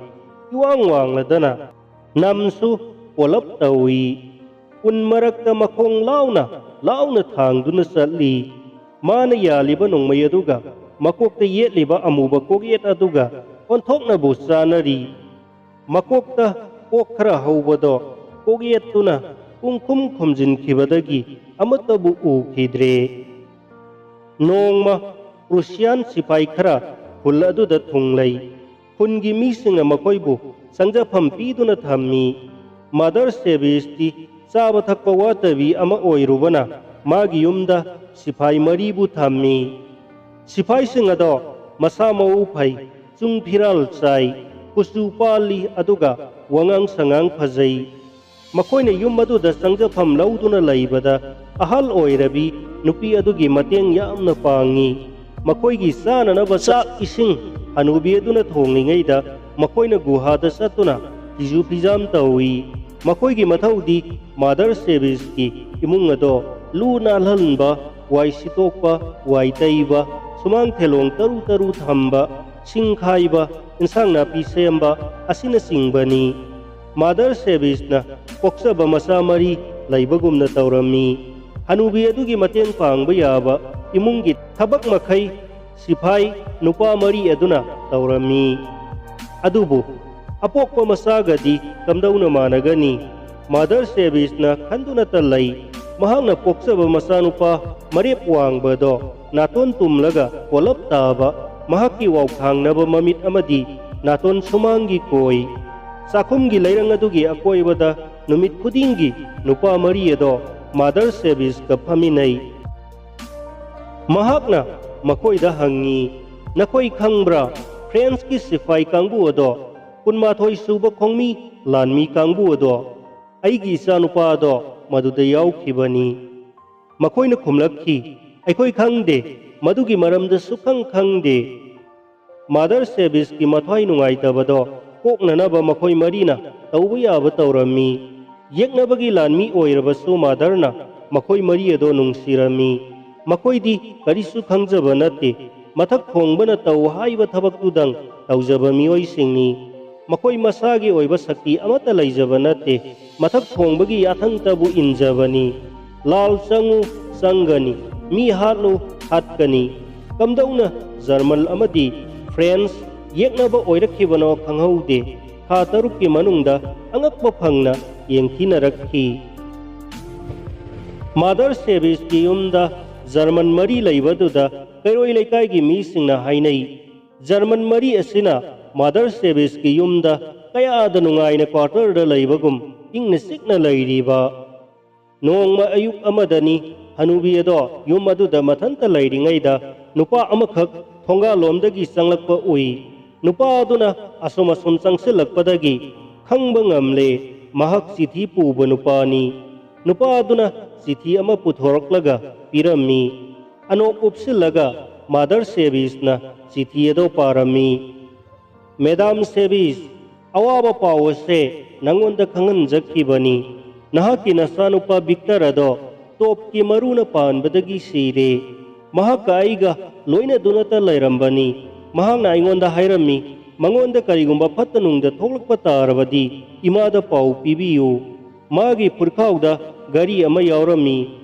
ꯏꯋꯥꯡ ꯋꯥꯡꯂꯗꯅ ꯅꯝꯁꯨ ꯄꯣꯂꯞ ꯇꯧꯏ꯫ ꯎꯟ ꯃꯔꯛꯇ ꯃꯈꯣꯡ ꯂꯥꯎꯅ ꯂꯥꯎꯅ ꯊꯥꯡꯗꯨꯅ ꯆꯠꯂꯤ꯫ ꯃꯥꯅ ꯌꯥꯜꯂꯤꯕ ꯅꯣꯡꯃꯩ ꯑꯗꯨꯒ ꯃꯀꯣꯛꯇ ꯌꯦꯠꯂꯤꯕ ꯑꯃꯨꯕ ꯀꯣꯛꯌꯦꯠ ꯑꯗꯨꯒ ꯑꯣꯟꯊꯣꯛꯅꯕꯨ ꯆꯥꯅꯔꯤ꯫ ꯃꯀꯣꯛꯇ ꯀꯣꯛ ꯈꯔ ꯍꯧꯕꯗꯣ ꯀꯣꯛꯌꯦꯠꯇꯨꯅ ꯄꯨꯡꯈꯨꯝ ꯈꯨꯝꯖꯤꯟꯈꯤꯕꯗꯒꯤ ꯑꯃꯠꯇꯕꯨ ꯎꯈꯤꯗ꯭ꯔꯦ꯫ ꯅꯣꯡꯃ ꯄ꯭ꯔꯨꯁꯤꯌꯥꯟ ꯁꯤꯄꯥꯏ ꯈꯔ ꯈꯨꯜ ꯑꯗꯨꯗ ꯊꯨꯡꯂꯩ꯫ ꯈꯨꯟꯒꯤ ꯃꯤꯁꯤꯡꯅ ꯃꯈꯣꯏꯕꯨ ꯆꯪꯖꯐꯝ ꯄꯤꯗꯨꯅ ꯊꯝꯃꯤ꯫ ꯃꯥꯗꯔ ꯁꯦꯕꯤꯁꯇꯤ ꯆꯥꯕ ꯊꯛꯄ ꯋꯥꯠꯇꯕꯤ ꯑꯃ ꯑꯣꯏꯔꯨꯕꯅ ꯃꯥꯒꯤ ꯌꯨꯝꯗ ꯁꯤꯐꯥꯏ ꯃꯔꯤꯕꯨ ꯊꯝꯃꯤ꯫ ꯁꯤꯐꯥꯏꯁꯤꯡ ꯑꯗꯣ ꯃꯁꯥ ꯃꯎ ꯐꯩ, ꯆꯨꯡ ꯐꯤꯔꯥꯜ ꯆꯥꯏ, ꯀꯨꯆꯨ ꯄꯥꯜꯂꯤ, ꯑꯗꯨꯒ ꯋꯥꯉꯥꯡ ꯁꯉꯥꯡ ꯐꯖꯩ꯫ ꯃꯈꯣꯏꯅ ꯌꯨꯝ ꯑꯗꯨꯗ ꯆꯪꯖꯐꯝ ꯂꯧꯗꯨꯅ ꯂꯩꯕꯗ ꯑꯍꯜ ꯑꯣꯏꯔꯕꯤ ꯅꯨꯄꯤ ꯑꯗꯨꯒꯤ ꯃꯇꯦꯡ ꯌꯥꯝꯅ ꯄꯥꯡꯉꯤ꯫ ꯃꯈꯣꯏꯒꯤ ꯆꯥꯅꯅꯕ ꯆꯥꯛ ꯏꯁꯤꯡ ꯍꯅꯨꯕꯤ ꯑꯗꯨꯅ ꯊꯣꯡꯂꯤꯉꯩꯗ ꯃꯈꯣꯏꯅ ꯒꯨꯍꯥꯗ ꯆꯠꯇꯨꯅ ꯐꯤꯁꯨ ꯐꯤꯖꯥꯝ ꯇꯧꯏ꯫ ꯃꯈꯣꯏꯒꯤ ꯃꯊꯧꯗꯤ ꯃꯥꯗꯔ ꯁꯦꯕꯤꯁꯀꯤ ꯏꯃꯨꯡ ꯑꯗꯣ ꯂꯨ ꯅꯥꯜꯍꯟꯕ, ꯋꯥꯏ ꯁꯤꯠꯇꯣꯛꯄ, ꯋꯥꯏ ꯇꯩꯕ, ꯁꯨꯃꯥꯡ ꯊꯦꯂꯣꯡ ꯇꯔꯨ ꯇꯔꯨ ꯊꯝꯕ, ꯁꯤꯡ ꯈꯥꯏꯕ, ꯏꯟꯁꯥꯡ ꯅꯥꯄꯤ ꯁꯦꯝꯕ ꯑꯁꯤꯅꯆꯤꯡꯕꯅꯤ꯫ ꯃꯥꯗꯔ ꯁꯦꯕꯤꯁꯅ ꯄꯣꯛꯆꯕ ꯃꯆꯥ ꯃꯔꯤ ꯂꯩꯕꯒꯨꯝꯅ ꯇꯧꯔꯝꯃꯤ꯫ ꯍꯅꯨꯕꯤ ꯑꯗꯨꯒꯤ ꯃꯇꯦꯡ ꯄꯥꯡꯕ ꯌꯥꯕ ꯏꯃꯨꯡꯒꯤ ꯊꯕꯛ ꯃꯈꯩ ꯁꯤꯐꯥꯏ ꯅꯨꯄꯥ ꯃꯔꯤ ꯑꯗꯨꯅ ꯇꯧꯔꯝꯃꯤ꯫ ꯑꯗꯨꯕꯨ ꯑꯄꯣꯛꯄ ꯃꯆꯥꯒꯗꯤ ꯀꯝꯗꯧꯅ ꯃꯥꯟꯅꯒꯅꯤ? ꯃꯥꯗꯔ ꯁꯦꯕꯤꯁꯅ ꯈꯟꯗꯨꯅꯇ ꯂꯩ꯫ ꯃꯍꯥꯛꯅ ꯄꯣꯛꯆꯕ ꯃꯆꯥꯅꯨꯄꯥ ꯃꯔꯦꯞ ꯋꯥꯡꯕꯗꯣ ꯅꯥꯇꯣꯟ ꯇꯨꯝꯂꯒ ꯀꯣꯜꯂꯞ ꯇꯥꯕ, ꯃꯍꯥꯛꯀꯤ ꯋꯥꯎꯊꯥꯡꯅꯕ ꯃꯃꯤꯠ ꯑꯃꯗꯤ ꯅꯥꯇꯣꯟ ꯁꯨꯃꯥꯡꯒꯤ ꯀꯣꯏ꯫ ꯆꯥꯛꯈꯨꯝꯒꯤ ꯂꯩꯔꯪ ꯑꯗꯨꯒꯤ ꯑꯀꯣꯏꯕꯗ ꯅꯨꯃꯤꯠ ꯈꯨꯗꯤꯡꯒꯤ ꯅꯨꯄꯥ ꯃꯔꯤ ꯑꯗꯣ ꯃꯥꯗꯔ ꯁꯦꯕꯤꯁꯀ ꯐꯝꯃꯤꯟꯅꯩ꯫ ꯃꯍꯥꯛꯅ ꯃꯈꯣꯏꯗ ꯍꯪꯉꯤ, "ꯅꯈꯣꯏ ꯈꯪꯕ꯭ꯔꯥ, ꯐ꯭ꯔꯦꯟꯁꯀꯤ ꯁꯤꯐꯥꯏ ꯀꯥꯡꯕꯨ ꯑꯗꯣ, ꯀꯨꯟꯃꯥꯊꯣꯏ ꯁꯨꯕ ꯈꯣꯡꯃꯤ ꯂꯥꯟꯃꯤ ꯀꯥꯡꯕꯨ ꯑꯗꯣ, ꯑꯩꯒꯤ ꯏꯆꯥꯅꯨꯄꯥ ꯑꯗꯣ ꯃꯗꯨꯗ ꯌꯥꯎꯈꯤꯕꯅꯤ"? ꯃꯈꯣꯏꯅ ꯈꯨꯝꯂꯛꯈꯤ, "ꯑꯩꯈꯣꯏ ꯈꯪꯗꯦ, ꯃꯗꯨꯒꯤ ꯃꯔꯝꯗ ꯁꯨꯈꯪ ꯈꯪꯗꯦ"꯫ ꯃꯥꯗꯔ ꯁꯦꯕꯤꯁꯀꯤ ꯃꯊ꯭ꯋꯥꯏ ꯅꯨꯡꯉꯥꯏꯇꯕꯗꯣ ꯀꯣꯛꯅꯅꯕ ꯃꯈꯣꯏ ꯃꯔꯤꯅ ꯇꯧꯕ ꯌꯥꯕ ꯇꯧꯔꯝꯃꯤ꯫ ꯌꯦꯛꯅꯕꯒꯤ ꯂꯥꯟꯃꯤ ꯑꯣꯏꯔꯕꯁꯨ ꯃꯥꯗꯔꯅ ꯃꯈꯣꯏ ꯃꯔꯤ ꯑꯗꯣ ꯅꯨꯡꯁꯤꯔꯝꯃꯤ꯫ ꯃꯈꯣꯏꯗꯤ ꯀꯔꯤꯁꯨ ꯈꯪꯖꯕ ꯅꯠꯇꯦ꯫ ꯃꯊꯛ ꯊꯣꯡꯕꯅ ꯇꯧ ꯍꯥꯏꯕ ꯊꯕꯛꯇꯨꯗꯪ ꯇꯧꯖꯕ ꯃꯤꯑꯣꯏꯁꯤꯡꯅꯤ꯫ ꯃꯈꯣꯏ ꯃꯁꯥꯒꯤ ꯑꯣꯏꯕ ꯁꯛꯇꯤ ꯑꯃꯠꯇ ꯂꯩꯖꯕ ꯅꯠꯇꯦ꯫ ꯃꯊꯛ ꯊꯣꯡꯕꯒꯤ ꯌꯥꯊꯪꯇꯕꯨ ꯏꯟꯖꯕꯅꯤ꯫ ꯂꯥꯜ ꯆꯪꯉꯨ ꯆꯪꯒꯅꯤ, ꯃꯤ ꯍꯥꯠꯂꯨ ꯍꯥꯠꯀꯅꯤ꯫ ꯀꯝꯗꯧꯅ ꯖꯔꯃꯟ ꯑꯃꯗꯤ ꯐ꯭ꯔꯦꯟꯁ ꯌꯦꯛꯅꯕ ꯑꯣꯏꯔꯛꯈꯤꯕꯅꯣ ꯈꯪꯍꯧꯗꯦ꯫ ꯊꯥ ꯇꯔꯨꯛꯀꯤ ꯃꯅꯨꯡꯗ ꯑꯉꯛꯄ ꯐꯪꯅ ꯌꯦꯡꯊꯤꯅꯔꯛꯈꯤ꯫ ꯃꯥꯗꯔ ꯁꯦꯕꯤꯁꯀꯤ ꯌꯨꯝꯗ ꯖꯔꯃꯟ ꯃꯔꯤ ꯂꯩꯕꯗꯨꯗ ꯀꯩꯔꯣꯏ ꯂꯩꯀꯥꯏꯒꯤ ꯃꯤꯁꯤꯡꯅ ꯍꯥꯏꯅꯩ, "ꯖꯔꯃꯟ ꯃꯔꯤ ꯑꯁꯤꯅ ꯃꯥꯗꯔ ꯁꯦꯕꯤꯁꯀꯤ ꯌꯨꯝꯗ ꯀꯌꯥꯗ ꯅꯨꯡꯉꯥꯏꯅ ꯀ꯭ꯋꯥꯔꯇꯔꯗ ꯂꯩꯕꯒꯨꯝ ꯏꯪꯅ ꯆꯤꯛꯅ ꯂꯩꯔꯤꯕ"꯫ ꯅꯣꯡꯃ ꯑꯌꯨꯛ ꯑꯃꯗꯅꯤ ꯍꯅꯨꯕꯤ ꯑꯗꯣ ꯌꯨꯝ ꯑꯗꯨꯗ ꯃꯊꯟꯇ ꯂꯩꯔꯤꯉꯩꯗ ꯅꯨꯄꯥ ꯑꯃꯈꯛ ꯊꯣꯡꯒꯥꯜꯂꯣꯝꯗꯒꯤ ꯆꯪꯂꯛꯄ ꯎꯏ꯫ ꯅꯨꯄꯥ ꯑꯗꯨꯅ ꯑꯁꯨꯝ ꯑꯁꯨꯝ ꯆꯪꯁꯤꯜꯂꯛꯄꯗꯒꯤ ꯈꯪꯕ ꯉꯝꯂꯦ, ꯃꯍꯥꯛ ꯆꯤꯊꯤ ꯄꯨꯕ ꯅꯨꯄꯥꯅꯤ꯫ ꯅꯨꯄꯥ ꯑꯗꯨꯅ ꯆꯤꯊꯤ ꯑꯃ ꯄꯨꯊꯣꯔꯛꯂꯒ ꯄꯤꯔꯝꯃꯤ꯫ ꯑꯅꯣꯛ ꯎꯞꯁꯤꯜꯂꯒ ꯃꯥꯗꯔ ꯁꯦꯕꯤꯁꯅ ꯆꯤꯊꯤ ꯑꯗꯨ ꯄꯥꯔꯝꯃꯤ꯫ "ꯃꯦꯗꯥꯝ ꯁꯦꯕꯤꯁ, ꯑꯋꯥꯕ ꯄꯥꯎ ꯑꯁꯦ ꯅꯉꯣꯟꯗ ꯈꯪꯍꯟꯖꯈꯤꯕꯅꯤ꯫ ꯅꯍꯥꯛꯀꯤ ꯅꯆꯥꯅꯨꯄꯥ ꯚꯤꯛꯇꯔ ꯑꯗꯣ ꯇꯣꯞꯀꯤ ꯃꯔꯨꯅ ꯄꯥꯟꯕꯗꯒꯤ ꯁꯤꯔꯦ꯫ ꯃꯍꯥꯛꯀ ꯑꯩꯒ ꯂꯣꯏꯅꯗꯨꯅꯇ ꯂꯩꯔꯝꯕꯅꯤ꯫ ꯃꯍꯥꯛꯅ ꯑꯩꯉꯣꯟꯗ ꯍꯥꯏꯔꯝꯃꯤ, ꯃꯉꯣꯟꯗ ꯀꯔꯤꯒꯨꯝꯕ ꯐꯠꯇ ꯅꯨꯡꯗ ꯊꯣꯛꯂꯛꯄ ꯇꯥꯔꯕꯗꯤ ꯏꯃꯥꯗ ꯄꯥꯎ ꯄꯤꯕꯤꯌꯨ꯫ ꯃꯥꯒꯤ ꯐꯨꯔꯈꯥꯎꯗ ꯘꯔꯤ ꯑꯃ ꯌꯥꯎꯔꯝꯃꯤ꯫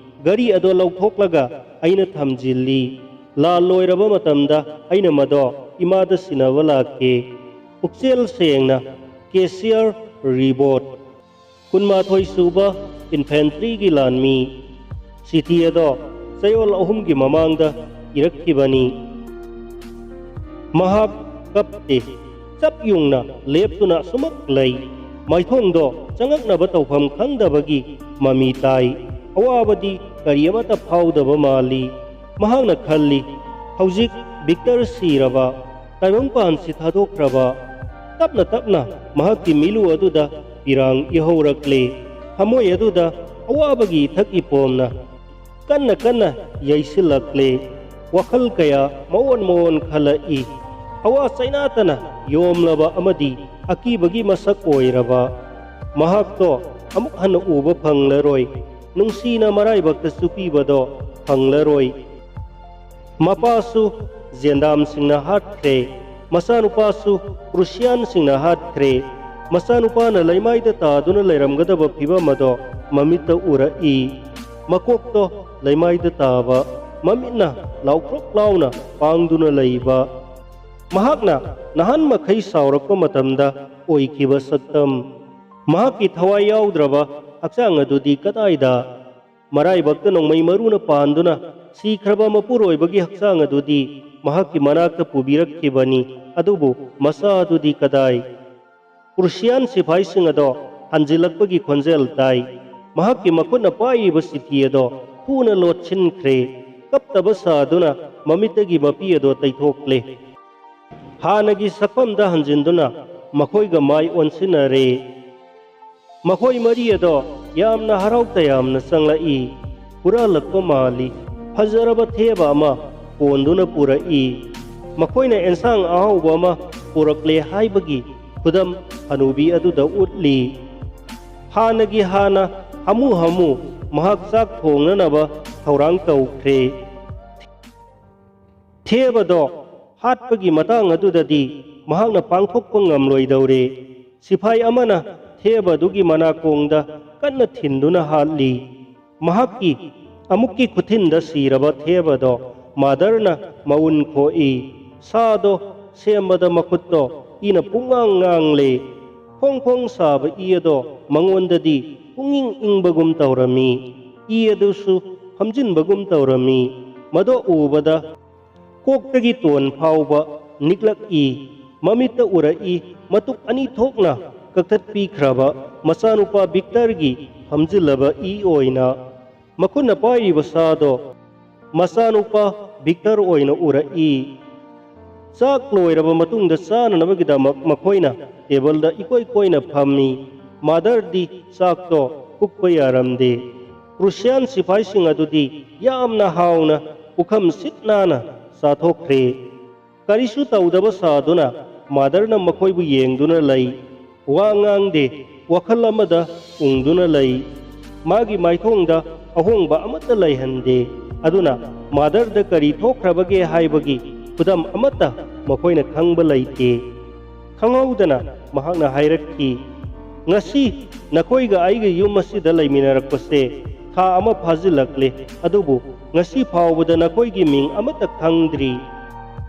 ꯘꯔꯤ ꯑꯗꯣ ꯂꯧꯊꯣꯛꯂꯒ ꯑꯩꯅ ꯊꯝꯖꯤꯜꯂꯤ꯫ ꯂꯥꯜ ꯂꯣꯏꯔꯕ ꯃꯇꯝꯗ ꯑꯩꯅ ꯃꯗꯣ ꯏꯃꯥꯗ ꯁꯤꯟꯅꯕ ꯂꯥꯛꯀꯦ"꯫ ꯄꯨꯛꯆꯦꯜ ꯁꯦꯡꯅ, ꯀꯦꯁꯤꯌꯔ ꯔꯤꯕꯣꯠ, ꯀꯨꯟꯃꯥꯊꯣꯏ ꯁꯨꯕ ꯏꯟꯐꯦꯟꯇ꯭ꯔꯤꯒꯤ ꯂꯥꯟꯃꯤ꯫ ꯆꯤꯊꯤ ꯑꯗꯣ ꯆꯌꯣꯜ ꯑꯍꯨꯝꯒꯤ ꯃꯃꯥꯡꯗ ꯏꯔꯛꯈꯤꯕꯅꯤ꯫ ꯃꯍꯥꯛ ꯀꯞꯇꯦ꯫ ꯆꯞ ꯌꯨꯡꯅ ꯂꯦꯞꯇꯨꯅ ꯑꯁꯨꯃꯛ ꯂꯩ꯫ ꯃꯥꯏꯊꯣꯡꯗꯣ ꯆꯪꯉꯛꯅꯕ ꯇꯧꯐꯝ ꯈꯪꯗꯕꯒꯤ ꯃꯃꯤ ꯇꯥꯏ꯫ ꯑꯋꯥꯕꯗꯤ ꯀꯔꯤ ꯑꯃꯠꯇ ꯐꯥꯎꯗꯕ ꯃꯥꯜꯂꯤ꯫ ꯃꯍꯥꯛꯅ ꯈꯜꯂꯤ, "ꯍꯧꯖꯤꯛ ꯚꯤꯛꯇꯔ ꯁꯤꯔꯕ, ꯇꯥꯏꯕꯪꯄꯥꯟꯁꯤ ꯊꯥꯗꯣꯛꯈ꯭ꯔꯕ"꯫ ꯇꯞꯅ ꯇꯞꯅ ꯃꯍꯥꯛꯀꯤ ꯃꯤꯠꯂꯨ ꯑꯗꯨꯗ ꯄꯤꯔꯥꯡ ꯏꯍꯧꯔꯛꯂꯦ꯫ ꯊꯃꯣꯏ ꯑꯗꯨꯗ ꯑꯋꯥꯕꯒꯤ ꯏꯊꯛ ꯏꯄꯣꯝꯅ ꯀꯟꯅ ꯀꯟꯅ ꯌꯩꯁꯤꯜꯂꯛꯂꯦ꯫ ꯋꯥꯈꯜ ꯀꯌꯥ ꯃꯑꯣꯟ ꯃꯑꯣꯟ ꯈꯜꯂꯛꯏ꯫ ꯊꯋꯥ ꯆꯩꯅꯥꯇꯅ ꯌꯣꯝꯂꯕ ꯑꯃꯗꯤ ꯑꯀꯤꯕꯒꯤ ꯃꯁꯛ ꯑꯣꯏꯔꯕ꯫ ꯃꯍꯥꯛꯇꯣ ꯑꯃꯨꯛ ꯍꯟꯅ ꯎꯕ ꯐꯪꯂꯔꯣꯏ꯫ ꯅꯨꯡꯁꯤꯅ ꯃꯔꯥꯏꯕꯛꯇꯁꯨ ꯄꯤꯕꯗꯣ ꯐꯪꯂꯔꯣꯏ꯫ ꯃꯄꯥꯁꯨ ꯖꯦꯟꯗꯥꯝꯁꯤꯡꯅ ꯍꯥꯠꯈ꯭ꯔꯦ꯫ ꯃꯆꯥꯅꯨꯄꯥꯁꯨ ꯄ꯭ꯔꯨꯁꯤꯌꯥꯟꯁꯤꯡꯅ ꯍꯥꯠꯈ꯭ꯔꯦ꯫ ꯃꯆꯥꯅꯨꯄꯥꯅ ꯂꯩꯃꯥꯏꯗ ꯇꯥꯗꯨꯅ ꯂꯩꯔꯝꯒꯗꯕ ꯐꯤꯕꯝ ꯑꯗꯣ ꯃꯃꯤꯠꯇ ꯎꯔꯛꯏ꯫ ꯃꯀꯣꯛꯇꯣ ꯂꯩꯃꯥꯏꯗ ꯇꯥꯕ, ꯃꯃꯤꯠꯅ ꯂꯥꯎꯊ꯭ꯔꯣꯛ ꯂꯥꯎꯅ ꯄꯥꯡꯗꯨꯅ ꯂꯩꯕ꯫ ꯃꯍꯥꯛꯅ ꯅꯍꯥꯟ ꯃꯈꯩ ꯁꯥꯎꯔꯛꯄ ꯃꯇꯝꯗ ꯑꯣꯏꯈꯤꯕ ꯁꯛꯇꯝ꯫ ꯃꯍꯥꯛꯀꯤ ꯊꯋꯥꯏ ꯌꯥꯎꯗ꯭ꯔꯕ ꯍꯛꯆꯥꯡ ꯑꯗꯨꯗꯤ ꯀꯗꯥꯏꯗ? ꯃꯔꯥꯏꯕꯛꯇ ꯅꯣꯡꯃꯩ ꯃꯔꯨꯅ ꯄꯥꯟꯗꯨꯅ ꯁꯤꯈ꯭ꯔꯕ ꯃꯄꯨꯔꯣꯏꯕꯒꯤ ꯍꯛꯆꯥꯡ ꯑꯗꯨꯗꯤ ꯃꯍꯥꯛꯀꯤ ꯃꯅꯥꯛꯇ ꯄꯨꯕꯤꯔꯛꯈꯤꯕꯅꯤ, ꯑꯗꯨꯕꯨ ꯃꯆꯥ ꯑꯗꯨꯗꯤ ꯀꯗꯥꯏ? ꯄ꯭ꯔꯨꯁꯤꯌꯥꯟ ꯁꯤꯐꯥꯏꯁꯤꯡ ꯑꯗꯣ ꯍꯟꯖꯤꯜꯂꯛꯄꯒꯤ ꯈꯣꯟꯖꯦꯜ ꯇꯥꯏ꯫ ꯃꯍꯥꯛꯀꯤ ꯃꯈꯨꯠꯅ ꯄꯥꯏꯔꯤꯕ ꯆꯤꯊꯤ ꯑꯗꯣ ꯊꯨꯅ ꯂꯣꯠꯁꯤꯟꯈ꯭ꯔꯦ꯫ ꯀꯞꯇꯕ ꯁꯥꯗꯨꯅ ꯃꯃꯤꯠꯇꯒꯤ ꯃꯄꯤ ꯑꯗꯣ ꯇꯩꯊꯣꯛꯂꯦ꯫ ꯍꯥꯟꯅꯒꯤ ꯁꯛꯐꯝꯗ ꯍꯟꯖꯤꯟꯗꯨꯅ ꯃꯈꯣꯏꯒ ꯃꯥꯏ ꯑꯣꯟꯁꯤꯟꯅꯔꯦ꯫ ꯃꯈꯣꯏ ꯃꯔꯤ ꯑꯗꯣ ꯌꯥꯝꯅ ꯍꯔꯥꯎ ꯇꯌꯥꯝꯅ ꯆꯪꯂꯛꯏ꯫ ꯍꯨꯔꯥꯜꯂꯛꯄ ꯃꯥꯜꯂꯤ꯫ ꯐꯖꯔꯕ ꯊꯦꯕ ꯑꯃ ꯀꯣꯟꯗꯨꯅ ꯄꯨꯔꯛꯏ꯫ ꯃꯈꯣꯏꯅ ꯑꯦꯟꯁꯥꯡ ꯑꯍꯥꯎꯕ ꯑꯃ ꯄꯨꯔꯛꯂꯦ ꯍꯥꯏꯕꯒꯤ ꯈꯨꯗꯝ ꯍꯅꯨꯕꯤ ꯑꯗꯨꯗ ꯎꯠꯂꯤ꯫ ꯍꯥꯟꯅꯒꯤ ꯍꯥꯟꯅ ꯍꯥꯃꯨ ꯍꯥꯃꯨ ꯃꯍꯥꯛ ꯆꯥꯛ ꯊꯣꯡꯅꯅꯕ ꯊꯧꯔꯥꯡ ꯇꯧꯈ꯭ꯔꯦ꯫ ꯊꯦꯕꯗꯣ ꯍꯥꯠꯄꯒꯤ ꯃꯇꯥꯡ ꯑꯗꯨꯗꯗꯤ ꯃꯍꯥꯛꯅ ꯄꯥꯡꯊꯣꯛꯄ ꯉꯝꯂꯣꯏꯗꯧꯔꯦ꯫ ꯁꯤꯐꯥꯏ ꯑꯃꯅ ꯊꯦꯕꯗꯨꯒꯤ ꯃꯅꯥꯀꯣꯡꯗ ꯀꯟꯅ ꯊꯤꯟꯗꯨꯅ ꯍꯥꯠꯂꯤ꯫ ꯃꯍꯥꯛꯀꯤ ꯑꯃꯨꯛꯀꯤ ꯈꯨꯊꯤꯟꯗ ꯁꯤꯔꯕ ꯊꯦꯕꯗꯣ ꯃꯥꯗꯔꯅ ꯃꯎꯟ ꯈꯣꯛꯏ꯫ ꯁꯥꯗꯣ ꯁꯦꯝꯕꯗ ꯃꯈꯨꯠꯇꯣ ꯏꯅ ꯄꯨꯡꯉꯥꯡ ꯉꯥꯡꯂꯦ꯫ ꯐꯣꯡ ꯐꯣꯡ ꯁꯥꯕ ꯏ ꯑꯗꯣ ꯃꯉꯣꯟꯗꯗꯤ ꯄꯨꯡꯏꯪ ꯏꯪꯕꯒꯨꯝ ꯇꯧꯔꯝꯃꯤ꯫ ꯏ ꯑꯗꯨꯁꯨ ꯐꯝꯖꯤꯟꯕꯒꯨꯝ ꯇꯧꯔꯝꯃꯤ꯫ ꯃꯗꯣ ꯎꯕꯗ ꯀꯣꯛꯇꯒꯤ ꯇꯣꯟ ꯐꯥꯎꯕ ꯅꯤꯛꯂꯛꯏ꯫ ꯃꯃꯤꯠꯇ ꯎꯔꯛꯏ, ꯃꯇꯨꯞ ꯑꯅꯤ ꯊꯣꯛꯅ ꯀꯛꯊꯠꯄꯤꯈ꯭ꯔꯕ ꯃꯆꯥꯅꯨꯄꯥ ꯚꯤꯛꯇꯔꯒꯤ ꯐꯝꯖꯤꯜꯂꯕ ꯏ ꯑꯣꯏꯅ꯫ ꯃꯈꯨꯠꯅ ꯄꯥꯏꯔꯤꯕ ꯁꯥꯗꯣ ꯃꯆꯥꯅꯨꯄꯥ ꯚꯤꯛꯇꯔ ꯑꯣꯏꯅ ꯎꯔꯛꯏ꯫ ꯆꯥꯛ ꯂꯣꯏꯔꯕ ꯃꯇꯨꯡꯗ ꯆꯥꯅꯅꯕꯒꯤꯗꯃꯛ ꯃꯈꯣꯏꯅ ꯇꯦꯕꯜꯗ ꯏꯀꯣꯏ ꯀꯣꯏꯅ ꯐꯝꯃꯤ꯫ ꯃꯥꯗꯔꯗꯤ ꯆꯥꯛꯇꯣ ꯀꯨꯞꯄ ꯌꯥꯔꯝꯗꯦ꯫ ꯄ꯭ꯔꯨꯁꯤꯌꯥꯟ ꯁꯤꯐꯥꯏꯁꯤꯡ ꯑꯗꯨꯗꯤ ꯌꯥꯝꯅ ꯍꯥꯎꯅ ꯄꯨꯈꯝ ꯁꯤꯠ ꯅꯥꯟꯅ ꯆꯥꯊꯣꯛꯈ꯭ꯔꯦ꯫ ꯀꯔꯤꯁꯨ ꯇꯧꯗꯕ ꯁꯥꯗꯨꯅ ꯃꯥꯗꯔꯅ ꯃꯈꯣꯏꯕꯨ ꯌꯦꯡꯗꯨꯅ ꯂꯩ꯫ ꯋꯥ ꯉꯥꯡꯗꯦ, ꯋꯥꯈꯜ ꯑꯃꯗ ꯎꯪꯗꯨꯅ ꯂꯩ꯫ ꯃꯥꯒꯤ ꯃꯥꯏꯊꯣꯡꯗ ꯑꯍꯣꯡꯕ ꯑꯃꯠꯇ ꯂꯩꯍꯟꯗꯦ꯫ ꯑꯗꯨꯅ ꯃꯥꯗꯔꯗ ꯀꯔꯤ ꯊꯣꯛꯈ꯭ꯔꯕꯒꯦ ꯍꯥꯏꯕꯒꯤ ꯈꯨꯗꯝ ꯑꯃꯠꯇ ꯃꯈꯣꯏꯅ ꯈꯪꯕ ꯂꯩꯇꯦ꯫ ꯈꯪꯍꯧꯗꯅ ꯃꯍꯥꯛꯅ ꯍꯥꯏꯔꯛꯈꯤ, "ꯉꯁꯤ ꯅꯈꯣꯏꯒ ꯑꯩꯒ ꯌꯨꯝ ꯑꯁꯤꯗ ꯂꯩꯃꯤꯟꯅꯔꯛꯄꯁꯦ ꯊꯥ ꯑꯃ ꯐꯥꯖꯤꯜꯂꯛꯂꯦ, ꯑꯗꯨꯕꯨ ꯉꯁꯤ ꯐꯥꯎꯕꯗ ꯅꯈꯣꯏꯒꯤ ꯃꯤꯡ ꯑꯃꯠꯇ ꯈꯪꯗ꯭ꯔꯤ꯫"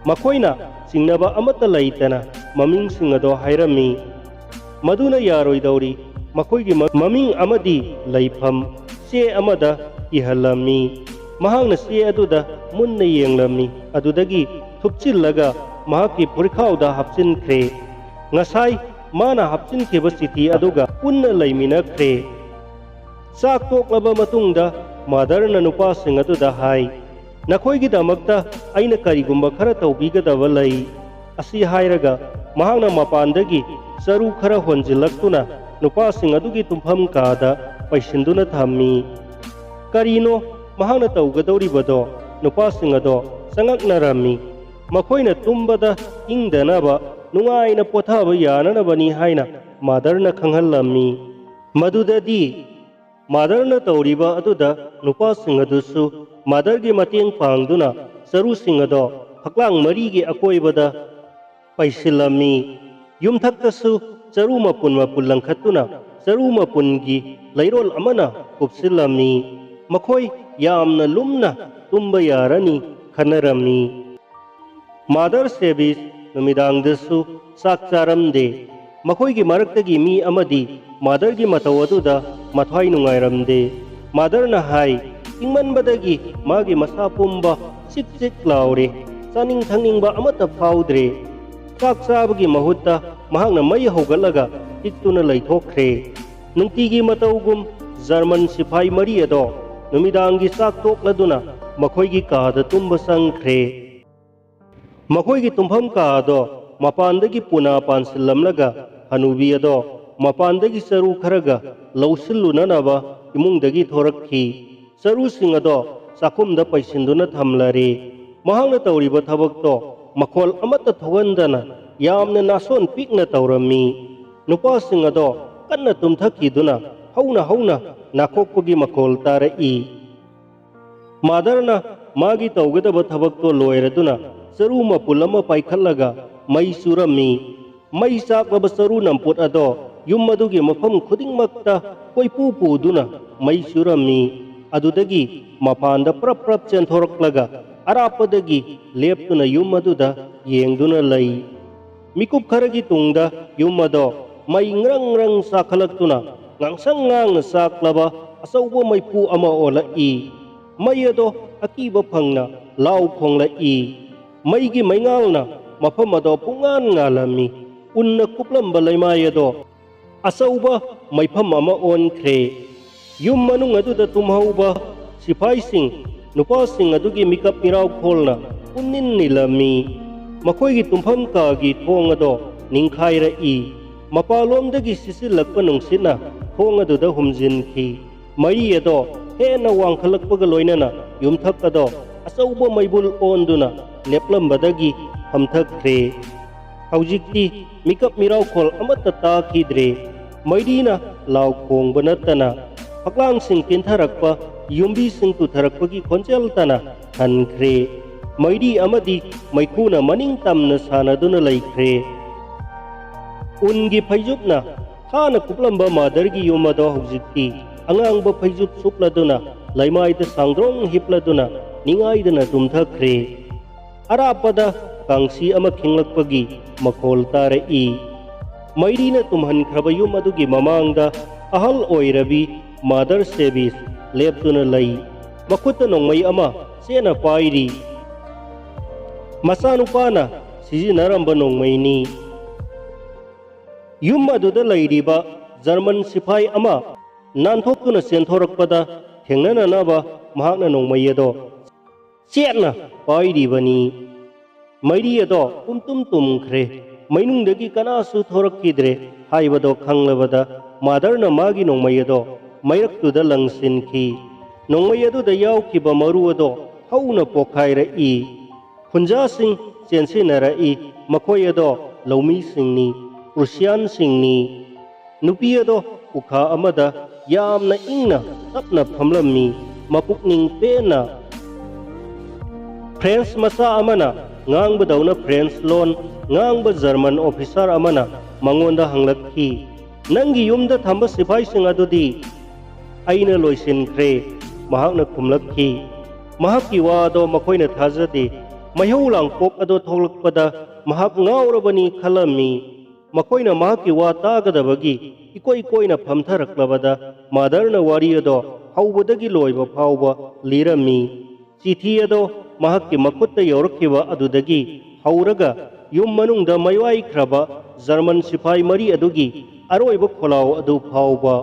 ꯃꯈꯣꯏꯅ ꯆꯤꯡꯅꯕ ꯑꯃꯠꯇ ꯂꯩꯇꯅ ꯃꯃꯤꯡꯁꯤꯡ ꯑꯗꯣ ꯍꯥꯏꯔꯝꯃꯤ꯫ "ꯃꯗꯨꯅ ꯌꯥꯔꯣꯏꯗꯧꯔꯤ꯫ ꯃꯈꯣꯏꯒꯤ ꯃ-, ꯃꯃꯤꯡ ꯑꯃꯗꯤ ꯂꯩꯐꯝ ꯆꯦ ꯑꯃꯗ ꯏꯍꯜꯂꯝꯃꯤ꯫" ꯃꯍꯥꯛꯅ ꯆꯦ ꯑꯗꯨꯗ ꯃꯨꯟꯅ ꯌꯦꯡꯂꯝꯃꯤ꯫ ꯑꯗꯨꯗꯒꯤ ꯊꯨꯞꯆꯤꯜꯂꯒ ꯃꯍꯥꯛꯀꯤ ꯐꯨꯔꯤꯈꯥꯎꯗ ꯍꯥꯞꯆꯤꯟꯈ꯭ꯔꯦ꯫ ꯉꯁꯥꯏ ꯃꯥꯅ ꯍꯥꯞꯆꯤꯟꯈꯤꯕ ꯆꯤꯊꯤ ꯑꯗꯨꯒ ꯄꯨꯟꯅ ꯂꯩꯃꯤꯟꯅꯈ꯭ꯔꯦ꯫ ꯆꯥꯛ ꯇꯣꯛꯂꯕ ꯃꯇꯨꯡꯗ ꯃꯥꯗꯔꯅ ꯅꯨꯄꯥꯁꯤꯡ ꯑꯗꯨꯗ ꯍꯥꯏ, "ꯅꯈꯣꯏꯒꯤꯗꯃꯛꯇ ꯑꯩꯅ ꯀꯔꯤꯒꯨꯝꯕ ꯈꯔ ꯇꯧꯕꯤꯒꯗꯕ ꯂꯩ꯫" ꯑꯁꯤ ꯍꯥꯏꯔꯒ ꯃꯍꯥꯛꯅ ꯃꯄꯥꯟꯗꯒꯤ ꯆꯔꯨ ꯈꯔ ꯍꯣꯟꯖꯤꯜꯂꯛꯇꯨꯅ ꯅꯨꯄꯥꯁꯤꯡ ꯑꯗꯨꯒꯤ ꯇꯨꯝꯐꯝ ꯀꯥꯗ ꯄꯩꯁꯤꯟꯗꯨꯅ ꯊꯝꯃꯤ꯫ ꯀꯔꯤꯅꯣ ꯃꯍꯥꯛꯅ ꯇꯧꯒꯗꯧꯔꯤꯕꯗꯣ? ꯅꯨꯄꯥꯁꯤꯡ ꯑꯗꯣ ꯆꯉꯛꯅꯔꯝꯃꯤ꯫ ꯃꯈꯣꯏꯅ ꯇꯨꯝꯕꯗ ꯏꯪꯗꯅꯕ, ꯅꯨꯡꯉꯥꯏꯅ ꯄꯣꯊꯥꯕ ꯌꯥꯅꯅꯕꯅꯤ ꯍꯥꯏꯅ ꯃꯥꯗꯔꯅ ꯈꯪꯍꯜꯂꯝꯃꯤ꯫ ꯃꯗꯨꯗꯗꯤ ꯃꯥꯗꯔꯅ ꯇꯧꯔꯤꯕ ꯑꯗꯨꯗ ꯅꯨꯄꯥꯁꯤꯡ ꯑꯗꯨꯁꯨ ꯃꯥꯗꯔꯒꯤ ꯃꯇꯦꯡ ꯄꯥꯡꯗꯨꯅ ꯆꯔꯨꯁꯤꯡ ꯑꯗꯣ ꯐꯛꯂꯥꯡ ꯃꯔꯤꯒꯤ ꯑꯀꯣꯏꯕꯗ ꯄꯩꯁꯤꯜꯂꯝꯃꯤ꯫ ꯌꯨꯝꯊꯛꯇꯁꯨ ꯆꯔꯨ ꯃꯄꯨꯟ ꯃꯄꯨꯟ ꯂꯪꯈꯠꯇꯨꯅ ꯆꯔꯨ ꯃꯄꯨꯟꯒꯤ ꯂꯩꯔꯣꯜ ꯑꯃꯅ ꯀꯨꯞꯁꯤꯜꯂꯝꯃꯤ꯫ ꯃꯈꯣꯏ ꯌꯥꯝꯅ ꯂꯨꯝꯅ ꯇꯨꯝꯕ ꯌꯥꯔꯅꯤ ꯈꯟꯅꯔꯝꯃꯤ꯫ ꯃꯥꯗꯔ ꯁꯦꯕꯤꯁ ꯅꯨꯃꯤꯗꯥꯡꯗꯁꯨ ꯆꯥꯛ ꯆꯥꯔꯝꯗꯦ꯫ ꯃꯈꯣꯏꯒꯤ ꯃꯔꯛꯇꯒꯤ ꯃꯤ ꯑꯃꯗꯤ ꯃꯥꯗꯔꯒꯤ ꯃꯇꯧ ꯑꯗꯨꯗ ꯃꯊ꯭ꯋꯥꯏ ꯅꯨꯡꯉꯥꯏꯔꯝꯗꯦ꯫ ꯃꯥꯗꯔꯅ ꯍꯥꯏ, "ꯏꯪꯃꯟꯕꯗꯒꯤ ꯃꯥꯒꯤ ꯃꯁꯥ ꯄꯨꯝꯕ ꯆꯤꯛ ꯆꯤꯛ ꯂꯥꯎꯔꯦ꯫ ꯆꯥꯅꯤꯡ ꯊꯛꯅꯤꯡꯕ ꯑꯃꯠꯇ ꯐꯥꯎꯗ꯭ꯔꯦ꯫" ꯆꯥꯛ ꯆꯥꯕꯒꯤ ꯃꯍꯨꯠꯇ ꯃꯍꯥꯛꯅ ꯃꯩ ꯍꯧꯒꯠꯂꯒ ꯇꯤꯛꯇꯨꯅ ꯂꯩꯊꯣꯛꯈ꯭ꯔꯦ꯫ ꯅꯨꯡꯇꯤꯒꯤ ꯃꯇꯧꯒꯨꯝ ꯖꯔꯃꯟ ꯁꯤꯐꯥꯏ ꯃꯔꯤ ꯑꯗꯣ ꯅꯨꯃꯤꯗꯥꯡꯒꯤ ꯆꯥꯛ ꯇꯣꯛꯂꯗꯨꯅ ꯃꯈꯣꯏꯒꯤ ꯀꯥꯗ ꯇꯨꯝꯕ ꯆꯪꯈ꯭ꯔꯦ꯫ ꯃꯈꯣꯏꯒꯤ ꯇꯨꯝꯐꯝ ꯀꯥ ꯑꯗꯣ ꯃꯄꯥꯟꯗꯒꯤ ꯄꯨꯅꯥ ꯄꯥꯟꯁꯤꯜꯂꯝꯂꯒ ꯍꯅꯨꯕꯤ ꯑꯗꯣ ꯃꯄꯥꯟꯗꯒꯤ ꯆꯔꯨ ꯈꯔꯒ ꯂꯧꯁꯤꯜꯂꯨꯅꯅꯕ ꯏꯃꯨꯡꯗꯒꯤ ꯊꯣꯔꯛꯈꯤ꯫ ꯆꯔꯨꯁꯤꯡ ꯑꯗꯣ ꯆꯥꯛꯈꯨꯝꯗ ꯄꯩꯁꯤꯟꯗꯨꯅ ꯊꯝꯂꯔꯦ꯫ ꯃꯍꯥꯛꯅ ꯇꯧꯔꯤꯕ ꯊꯕꯛꯇꯣ ꯃꯈꯣꯜ ꯑꯃꯠꯇ ꯊꯣꯛꯍꯟꯗꯅ ꯌꯥꯝꯅ ꯅꯥꯁꯣꯟ ꯄꯤꯛꯅ ꯇꯧꯔꯝꯃꯤ꯫ ꯅꯨꯄꯥꯁꯤꯡ ꯑꯗꯣ ꯀꯟꯅ ꯇꯨꯝꯊꯈꯤꯗꯨꯅ ꯍꯧꯅ ꯍꯧꯅ ꯅꯥꯈꯣꯛꯄꯒꯤ ꯃꯈꯣꯜ ꯇꯥꯔꯛꯏ꯫ ꯃꯥꯗꯔꯅ ꯃꯥꯒꯤ ꯇꯧꯒꯗꯕ ꯊꯕꯛꯇꯣ ꯂꯣꯏꯔꯗꯨꯅ ꯆꯔꯨ ꯃꯄꯨꯜ ꯑꯃ ꯄꯥꯏꯈꯠꯂꯒ ꯃꯩ ꯆꯨꯔꯝꯃꯤ꯫ ꯃꯩ ꯆꯥꯛꯂꯕ ꯆꯔꯨ ꯅꯝꯄꯣꯠ ꯑꯗꯣ ꯌꯨꯝ ꯑꯗꯨꯒꯤ ꯃꯐꯝ ꯈꯨꯗꯤꯡꯃꯛꯇ ꯀꯣꯏꯄꯨ ꯄꯨꯗꯨꯅ ꯃꯩ ꯆꯨꯔꯝꯃꯤ꯫ ꯑꯗꯨꯗꯒꯤ ꯃꯄꯥꯟꯗ ꯄ꯭ꯔꯞ ꯄ꯭ꯔꯞ ꯆꯦꯟꯊꯣꯔꯛꯂꯒ ꯑꯔꯥꯞꯄꯗꯒꯤ ꯂꯦꯞꯇꯨꯅ ꯌꯨꯝ ꯑꯗꯨꯗ ꯌꯦꯡꯗꯨꯅ ꯂꯩ꯫ ꯃꯤꯀꯨꯞ ꯈꯔꯒꯤ ꯇꯨꯡꯗ ꯌꯨꯝ ꯑꯗꯣ ꯃꯩ ꯉ꯭ꯔꯪ ꯉ꯭ꯔꯪ ꯆꯥꯛꯈꯠꯂꯛꯇꯨꯅ ꯉꯥꯡꯁꯪ ꯉꯥꯡꯅ ꯆꯥꯛꯂꯕ ꯑꯆꯧꯕ ꯃꯩꯐꯨ ꯑꯃ ꯑꯣꯜꯂꯛꯏ꯫ ꯃꯩ ꯑꯗꯣ ꯑꯀꯤꯕ ꯐꯪꯅ ꯂꯥꯎ ꯈꯣꯡꯂꯛꯏ꯫ ꯃꯩꯒꯤ ꯃꯩꯉꯥꯜꯅ ꯃꯐꯝ ꯑꯗꯣ ꯄꯨꯡꯉꯥꯟ ꯉꯥꯜꯂꯝꯃꯤ꯫ ꯎꯟꯅ ꯀꯨꯞꯂꯝꯕ ꯂꯩꯃꯥꯏ ꯑꯗꯣ ꯑꯆꯧꯕ ꯃꯩꯐꯝ ꯑꯃ ꯑꯣꯟꯈ꯭ꯔꯦ꯫ ꯌꯨꯝ ꯃꯅꯨꯡ ꯑꯗꯨꯗ ꯇꯨꯝꯍꯧꯕ ꯁꯤꯐꯥꯏꯁꯤꯡ, ꯅꯨꯄꯥꯁꯤꯡ ꯑꯗꯨꯒꯤ ꯃꯤꯀꯞ ꯃꯤꯔꯥꯎꯈꯣꯜꯅ ꯄꯨꯝꯅꯤꯟ ꯅꯤꯜꯂꯝꯃꯤ꯫ ꯃꯈꯣꯏꯒꯤ ꯇꯨꯝꯐꯝ ꯀꯥꯒꯤ ꯊꯣꯡ ꯑꯗꯣ ꯅꯤꯡꯈꯥꯏꯔꯛꯏ꯫ ꯃꯄꯥꯟꯂꯣꯝꯗꯒꯤ ꯁꯤꯠꯆꯤꯜꯂꯛꯄ ꯅꯨꯡꯁꯤꯠꯅ ꯊꯣꯡ ꯑꯗꯨꯗ ꯍꯨꯝꯖꯤꯟꯈꯤ꯫ ꯃꯩ ꯑꯗꯣ ꯍꯦꯟꯅ ꯋꯥꯡꯈꯠꯂꯛꯄꯒ ꯂꯣꯏꯅꯅ ꯌꯨꯝꯊꯛ ꯑꯗꯣ ꯑꯆꯧꯕ ꯃꯩꯕꯨꯜ ꯑꯣꯟꯗꯨꯅ ꯂꯦꯞꯂꯝꯕꯗꯒꯤ ꯍꯝꯊꯈ꯭ꯔꯦ꯫ ꯍꯧꯖꯤꯛꯇꯤ ꯃꯤꯀꯞ ꯃꯤꯔꯥꯎꯈꯣꯜ ꯑꯃꯠꯇ ꯇꯥꯈꯤꯗ꯭ꯔꯦ꯫ ꯃꯩꯔꯤꯅ ꯂꯥꯎ ꯈꯣꯡꯕ ꯅꯠꯇꯅ ꯐꯛꯂꯥꯡꯁꯤꯡ ꯀꯤꯟꯊꯔꯛꯄ, ꯌꯨꯝꯕꯤꯁꯤꯡ ꯇꯨꯊꯔꯛꯄꯒꯤ ꯈꯣꯟꯖꯦꯜꯇꯅ ꯊꯟꯈ꯭ꯔꯦ꯫ ꯃꯩꯔꯤ ꯑꯃꯗꯤ ꯃꯩꯈꯨꯅ ꯃꯅꯤꯡ ꯇꯝꯅ ꯁꯥꯟꯅꯗꯨꯅ ꯂꯩꯈ꯭ꯔꯦ꯫ ꯎꯟꯒꯤ ꯐꯩꯖꯨꯞꯅ ꯊꯥꯅ ꯀꯨꯞꯂꯝꯕ ꯃꯥꯗꯔꯒꯤ ꯌꯨꯝ ꯑꯗꯣ ꯍꯧꯖꯤꯛꯇꯤ ꯑꯉꯥꯡꯕ ꯐꯩꯖꯨꯞ ꯁꯨꯞꯂꯗꯨꯅ, ꯂꯩꯃꯥꯏꯗ ꯁꯥꯡꯗ꯭ꯔꯣꯡ ꯍꯤꯞꯂꯗꯨꯅ ꯅꯤꯡꯉꯥꯏꯗꯅ ꯇꯨꯝꯊꯈ꯭ꯔꯦ꯫ ꯑꯔꯥꯞꯄꯗ ꯀꯥꯡꯁꯤ ꯑꯃ ꯈꯤꯡꯂꯛꯄꯒꯤ ꯃꯈꯣꯜ ꯇꯥꯔꯛꯏ꯫ ꯃꯩꯔꯤꯅ ꯇꯨꯝꯍꯟꯈ꯭ꯔꯕ ꯌꯨꯝ ꯑꯗꯨꯒꯤ ꯃꯃꯥꯡꯗ ꯑꯍꯜ ꯑꯣꯏꯔꯕꯤ ꯃꯥꯗꯔ ꯁꯦꯕꯤꯁ ꯂꯦꯞꯇꯨꯅ ꯂꯩ꯫ ꯃꯈꯨꯠꯇ ꯅꯣꯡꯃꯩ ꯑꯃ ꯆꯦꯠꯅ ꯄꯥꯏꯔꯤ꯫ ꯃꯆꯥꯅꯨꯄꯥꯅ ꯁꯤꯖꯤꯟꯅꯔꯝꯕ ꯅꯣꯡꯃꯩꯅꯤ꯫ ꯌꯨꯝ ꯑꯗꯨꯗ ꯂꯩꯔꯤꯕ ꯖꯔꯃꯟ ꯁꯤꯐꯥꯏ ꯑꯃ ꯅꯥꯟꯊꯣꯛꯇꯨꯅ ꯆꯦꯟꯊꯣꯔꯛꯄꯗ ꯊꯦꯡꯅꯅꯅꯕ ꯃꯍꯥꯛꯅ ꯅꯣꯡꯃꯩ ꯑꯗꯣ ꯆꯦꯠꯅ ꯄꯥꯏꯔꯤꯕꯅꯤ꯫ ꯃꯩꯔꯤ ꯑꯗꯣ ꯄꯨꯝꯇꯨꯝ ꯇꯨꯝꯈ꯭ꯔꯦ꯫ ꯃꯩꯅꯨꯡꯗꯒꯤ ꯀꯅꯥꯁꯨ ꯊꯣꯔꯛꯈꯤꯗ꯭ꯔꯦ ꯍꯥꯏꯕꯗꯣ ꯈꯪꯂꯕꯗ ꯃꯥꯗꯔꯅ ꯃꯥꯒꯤ ꯅꯣꯡꯃꯩ ꯑꯗꯣ ꯃꯩꯔꯛꯇꯨꯗ ꯂꯪꯁꯤꯟꯈꯤ꯫ ꯅꯣꯡꯃꯩ ꯑꯗꯨꯗ ꯌꯥꯎꯈꯤꯕ ꯃꯔꯨ ꯑꯗꯣ ꯍꯧꯅ ꯄꯣꯈꯥꯏꯔꯛꯏ꯫ ꯈꯨꯟꯖꯥꯁꯤꯡ ꯆꯦꯟꯁꯤꯟꯅꯔꯛꯏ꯫ ꯃꯈꯣꯏ ꯑꯗꯣ ꯂꯧꯃꯤꯁꯤꯡꯅꯤ, ꯄ꯭ꯔꯨꯁꯤꯌꯥꯟꯁꯤꯡꯅꯤ꯫ ꯅꯨꯄꯤ ꯑꯗꯣ ꯎꯈꯥ ꯑꯃꯗ ꯌꯥꯝꯅ ꯏꯪꯅ ꯇꯞꯅ ꯐꯝꯂꯝꯃꯤ, ꯃꯄꯨꯛꯅꯤꯡ ꯄꯦꯟꯅ꯫ ꯐ꯭ꯔꯦꯟꯁ ꯃꯆꯥ ꯑꯃꯅ ꯉꯥꯡꯕꯗꯧꯅ ꯐ꯭ꯔꯦꯟꯁ ꯂꯣꯟ ꯉꯥꯡꯕ ꯖꯔꯃꯟ ꯑꯣꯐꯤꯁꯥꯔ ꯑꯃꯅ ꯃꯉꯣꯟꯗ ꯍꯪꯂꯛꯈꯤ, "ꯅꯪꯒꯤ ꯌꯨꯝꯗ ꯊꯝꯕ ꯁꯤꯐꯥꯏꯁꯤꯡ ꯑꯗꯨꯗꯤ?" "ꯑꯩꯅ ꯂꯣꯏꯁꯤꯟꯈ꯭ꯔꯦ," ꯃꯍꯥꯛꯅ ꯈꯨꯝꯂꯛꯈꯤ꯫ ꯃꯍꯥꯛꯀꯤ ꯋꯥ ꯑꯗꯣ ꯃꯈꯣꯏꯅ ꯊꯥꯖꯗꯦ꯫ ꯃꯩꯍꯧ ꯂꯥꯡꯄꯣꯛ ꯑꯗꯣ ꯊꯣꯛꯂꯛꯄꯗ ꯃꯍꯥꯛ ꯉꯥꯎꯔꯕꯅꯤ ꯈꯜꯂꯝꯃꯤ꯫ ꯃꯈꯣꯏꯅ ꯃꯍꯥꯛꯀꯤ ꯋꯥ ꯇꯥꯒꯗꯕꯒꯤ ꯏꯀꯣꯏ ꯀꯣꯏꯅ ꯐꯝꯊꯔꯛꯂꯕꯗ ꯃꯥꯗꯔꯅ ꯋꯥꯔꯤ ꯑꯗꯣ ꯍꯧꯕꯗꯒꯤ ꯂꯣꯏꯕ ꯐꯥꯎꯕ ꯂꯤꯔꯝꯃꯤ꯫ ꯆꯤꯊꯤ ꯑꯗꯣ ꯃꯍꯥꯛꯀꯤ ꯃꯈꯨꯠꯇ ꯌꯧꯔꯛꯈꯤꯕ ꯑꯗꯨꯗꯒꯤ ꯍꯧꯔꯒ ꯌꯨꯝ ꯃꯅꯨꯡꯗ ꯃꯥꯏꯋꯥꯏꯈ꯭ꯔꯕ ꯖꯔꯃꯟ ꯁꯤꯐꯥꯏ ꯃꯔꯤ ꯑꯗꯨꯒꯤ ꯑꯔꯣꯏꯕ ꯈꯣꯜꯂꯥꯎ ꯑꯗꯨ ꯐꯥꯎꯕ꯫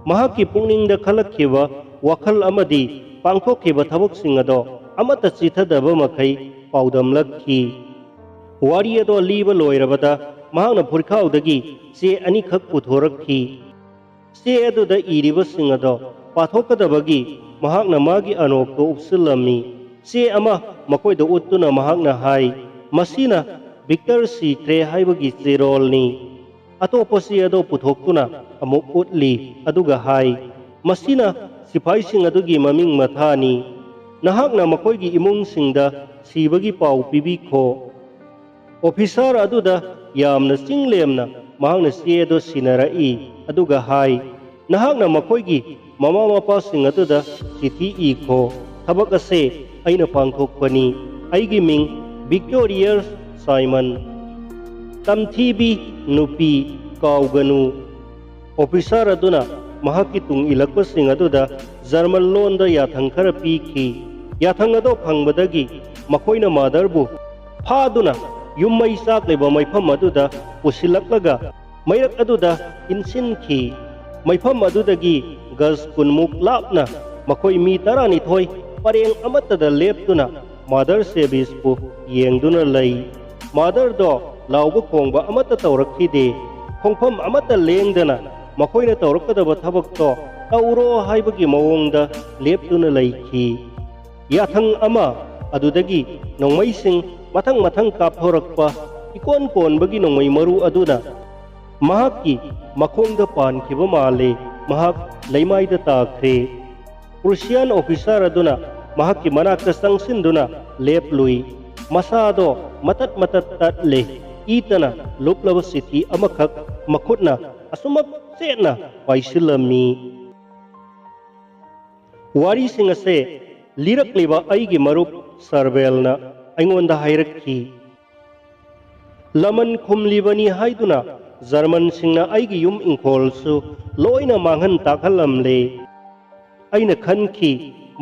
ꯃꯍꯥꯛꯀꯤ ꯄꯨꯛꯅꯤꯡꯗ ꯈꯜꯂꯛꯈꯤꯕ ꯋꯥꯈꯜ ꯑꯃꯗꯤ ꯄꯥꯡꯊꯣꯛꯈꯤꯕ ꯊꯕꯛꯁꯤꯡ ꯑꯗꯣ ꯑꯃꯠꯇ ꯆꯤꯊꯗꯕ ꯃꯈꯩ ꯄꯥꯎꯗꯝꯂꯛꯈꯤ꯫ ꯋꯥꯔꯤ ꯑꯗꯣ ꯂꯤꯕ ꯂꯣꯏꯔꯕꯗ ꯃꯍꯥꯛꯅ ꯐꯨꯔꯤꯈꯥꯎꯗꯒꯤ ꯆꯦ ꯑꯅꯤꯈꯛ ꯄꯨꯊꯣꯔꯛꯈꯤ꯫ ꯆꯦ ꯑꯗꯨꯗ ꯏꯔꯤꯕꯁꯤꯡ ꯑꯗꯣ ꯄꯥꯊꯣꯛꯀꯗꯕꯒꯤ ꯃꯍꯥꯛꯅ ꯃꯥꯒꯤ ꯑꯅꯣꯛꯇꯣ ꯎꯞꯁꯤꯜꯂꯝꯃꯤ꯫ ꯆꯦ ꯑꯃ ꯃꯈꯣꯏꯗ ꯎꯠꯇꯨꯅ ꯃꯍꯥꯛꯅ ꯍꯥꯏ, "ꯃꯁꯤꯅ ꯚꯤꯛꯇꯔ ꯁꯤꯈ꯭ꯔꯦ ꯍꯥꯏꯕꯒꯤ ꯆꯦꯔꯣꯜꯅꯤ꯫" ꯑꯇꯣꯞꯄ ꯆꯦ ꯑꯗꯣ ꯄꯨꯊꯣꯛꯇꯨꯅ ꯑꯃꯨꯛ ꯎꯠꯂꯤ, ꯑꯗꯨꯒ ꯍꯥꯏ, "ꯃꯁꯤꯅ ꯁꯤꯐꯥꯏꯁꯤꯡ ꯑꯗꯨꯒꯤ ꯃꯃꯤꯡ ꯃꯊꯥꯅꯤ꯫ ꯅꯍꯥꯛꯅ ꯃꯈꯣꯏꯒꯤ ꯏꯃꯨꯡꯁꯤꯡꯗ ꯁꯤꯕꯒꯤ ꯄꯥꯎ ꯄꯤꯕꯤꯈꯣ꯫" ꯑꯣꯐꯤꯁꯥꯔ ꯑꯗꯨꯗ ꯌꯥꯝꯅ ꯆꯤꯡ ꯂꯦꯝꯅ ꯃꯍꯥꯛꯅ ꯆꯦ ꯑꯗꯨ ꯁꯤꯟꯅꯔꯛꯏ, ꯑꯗꯨꯒ ꯍꯥꯏ, "ꯅꯍꯥꯛꯅ ꯃꯈꯣꯏꯒꯤ ꯃꯃꯥ ꯃꯄꯥꯁꯤꯡ ꯑꯗꯨꯗ ꯆꯤꯊꯤ ꯏꯈꯣ꯫ ꯊꯕꯛ ꯑꯁꯦ ꯑꯩꯅ ꯄꯥꯡꯊꯣꯛꯄꯅꯤ꯫ ꯑꯩꯒꯤ ꯃꯤꯡ ꯚꯤꯛꯇꯣꯔꯤꯌꯁ ꯁꯥꯏꯃꯟ꯫" ꯇꯝꯊꯤꯕꯤ ꯅꯨꯄꯤ, ꯀꯥꯎꯒꯅꯨ꯫ ꯑꯣꯐꯤꯁꯥꯔ ꯑꯗꯨꯅ ꯃꯍꯥꯛꯀꯤ ꯇꯨꯡ ꯏꯜꯂꯛꯄꯁꯤꯡ ꯑꯗꯨꯗ ꯖꯔꯃꯟ ꯂꯣꯟꯗ ꯌꯥꯊꯪ ꯈꯔ ꯄꯤꯈꯤ꯫ ꯌꯥꯊꯪ ꯑꯗꯨ ꯐꯪꯕꯗꯒꯤ ꯃꯈꯣꯏꯅ ꯃꯥꯗꯔꯕꯨ ꯐꯥꯗꯨꯅ ꯌꯨꯝ ꯃꯩ ꯆꯥꯛꯂꯤꯕ ꯃꯐꯝ ꯑꯗꯨꯗ ꯄꯨꯁꯤꯜꯂꯛꯂꯒ ꯃꯩꯔꯛ ꯑꯗꯨꯗ ꯏꯟꯁꯤꯟꯈꯤ꯫ ꯃꯐꯝ ꯑꯗꯨꯗꯒꯤ ꯒꯖ ꯀꯨꯟꯃꯨꯛ ꯂꯥꯞꯅ ꯃꯈꯣꯏ ꯃꯤ ꯇꯔꯥꯅꯤꯊꯣꯏ ꯄꯔꯦꯡ ꯑꯃꯠꯇꯗ ꯂꯦꯞꯇꯨꯅ ꯃꯥꯗꯔ ꯁꯦꯕꯤꯁꯄꯨ ꯌꯦꯡꯗꯨꯅ ꯂꯩ꯫ ꯃꯥꯗꯔꯗꯣ ꯂꯥꯎꯕ ꯈꯣꯡꯕ ꯑꯃꯠꯇ ꯇꯧꯔꯛꯈꯤꯗꯦ꯫ ꯈꯣꯡꯐꯝ ꯑꯃꯠꯇ ꯂꯦꯡꯗꯅ ꯃꯈꯣꯏꯅ ꯇꯧꯔꯛꯀꯗꯕ ꯊꯕꯛꯇꯣ ꯇꯧꯔꯣ ꯍꯥꯏꯕꯒꯤ ꯃꯑꯣꯡꯗ ꯂꯦꯞꯇꯨꯅ ꯂꯩꯈꯤ꯫ ꯌꯥꯊꯪ ꯑꯃ ꯑꯗꯨꯗꯒꯤ ꯅꯣꯡꯃꯩꯁꯤꯡ ꯃꯊꯪ ꯃꯊꯪ ꯀꯥꯞꯊꯣꯔꯛꯄ, ꯏꯀꯣꯟ ꯀꯣꯟꯕꯒꯤ ꯅꯣꯡꯃꯩ ꯃꯔꯨ ꯑꯗꯨꯅ ꯃꯍꯥꯛꯀꯤ ꯃꯈꯣꯡꯗ ꯄꯥꯟꯈꯤꯕ ꯃꯥꯜꯂꯦ꯫ ꯃꯍꯥꯛ ꯂꯩꯃꯥꯏꯗ ꯇꯥꯈ꯭ꯔꯦ꯫ ꯄ꯭ꯔꯨꯁꯤꯌꯥꯟ ꯑꯣꯐꯤꯁꯥꯔ ꯑꯗꯨꯅ ꯃꯍꯥꯛꯀꯤ ꯃꯅꯥꯛꯇ ꯆꯪꯁꯤꯟꯗꯨꯅ ꯂꯦꯞꯂꯨꯏ꯫ ꯃꯁꯥꯗꯣ ꯃꯇꯠ ꯃꯇꯠ ꯇꯠꯂꯦ꯫ ꯏꯇꯅ ꯂꯨꯞꯂꯕ ꯆꯤꯊꯤ ꯑꯃꯈꯛ ꯃꯈꯨꯠꯅ ꯑꯁꯨꯃꯛ ꯆꯦꯠꯅ ꯄꯥꯏꯁꯤꯜꯂꯝꯃꯤ꯫ ꯋꯥꯔꯤꯁꯤꯡ ꯑꯁꯦ ꯂꯤꯔꯛꯂꯤꯕ ꯑꯩꯒꯤ ꯃꯔꯨꯞ ꯁꯔꯕꯦꯜꯅ ꯑꯩꯉꯣꯟꯗ ꯍꯥꯏꯔꯛꯈꯤ꯫ ꯂꯃꯟ ꯈꯨꯝꯂꯤꯕꯅꯤ ꯍꯥꯏꯗꯨꯅ ꯖꯔꯃꯟꯁꯤꯡꯅ ꯑꯩꯒꯤ ꯌꯨꯝ ꯏꯪꯈꯣꯜꯁꯨ ꯂꯣꯏꯅ ꯃꯥꯡꯍꯟ ꯇꯥꯛꯍꯜꯂꯝꯂꯦ꯫ ꯑꯩꯅ ꯈꯟꯈꯤ,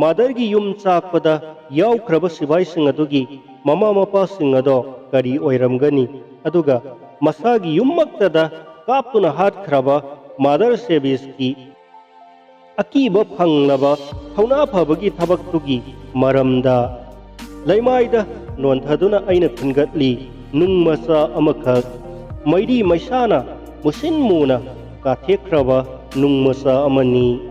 ꯃꯥꯗꯔꯒꯤ ꯌꯨꯝ ꯆꯥꯛꯄꯗ ꯌꯥꯎꯈ꯭ꯔꯕ ꯁꯤꯐꯥꯏꯁꯤꯡ ꯑꯗꯨꯒꯤ ꯃꯃꯥ ꯃꯄꯥꯁꯤꯡ ꯑꯗꯣ ꯀꯔꯤ ꯑꯣꯏꯔꯝꯒꯅꯤ? ꯑꯗꯨꯒ ꯃꯁꯥꯒꯤ ꯌꯨꯝꯃꯛꯇꯗ ꯀꯥꯞꯇꯨꯅ ꯍꯥꯠꯈ꯭ꯔꯕ ꯃꯥꯗꯔ ꯁꯦꯕꯤꯁꯀꯤ ꯑꯀꯤꯕ ꯐꯪꯂꯕ ꯊꯧꯅꯥ ꯐꯕꯒꯤ ꯊꯕꯛꯇꯨꯒꯤ ꯃꯔꯝꯗ꯫ ꯂꯩꯃꯥꯏꯗ ꯅꯣꯟꯊꯗꯨꯅ ꯑꯩꯅ ꯈꯟꯒꯠꯂꯤ ꯅꯨꯡ ꯃꯆꯥ ꯑꯃꯈꯛ꯫ ꯃꯩꯔꯤ ꯃꯩꯁꯥꯅ ꯃꯨꯁꯤꯟ ꯃꯨꯅ ꯀꯥꯊꯦꯛꯈ꯭ꯔꯕ ꯅꯨꯡ ꯃꯆꯥ ꯑꯃꯅꯤ꯫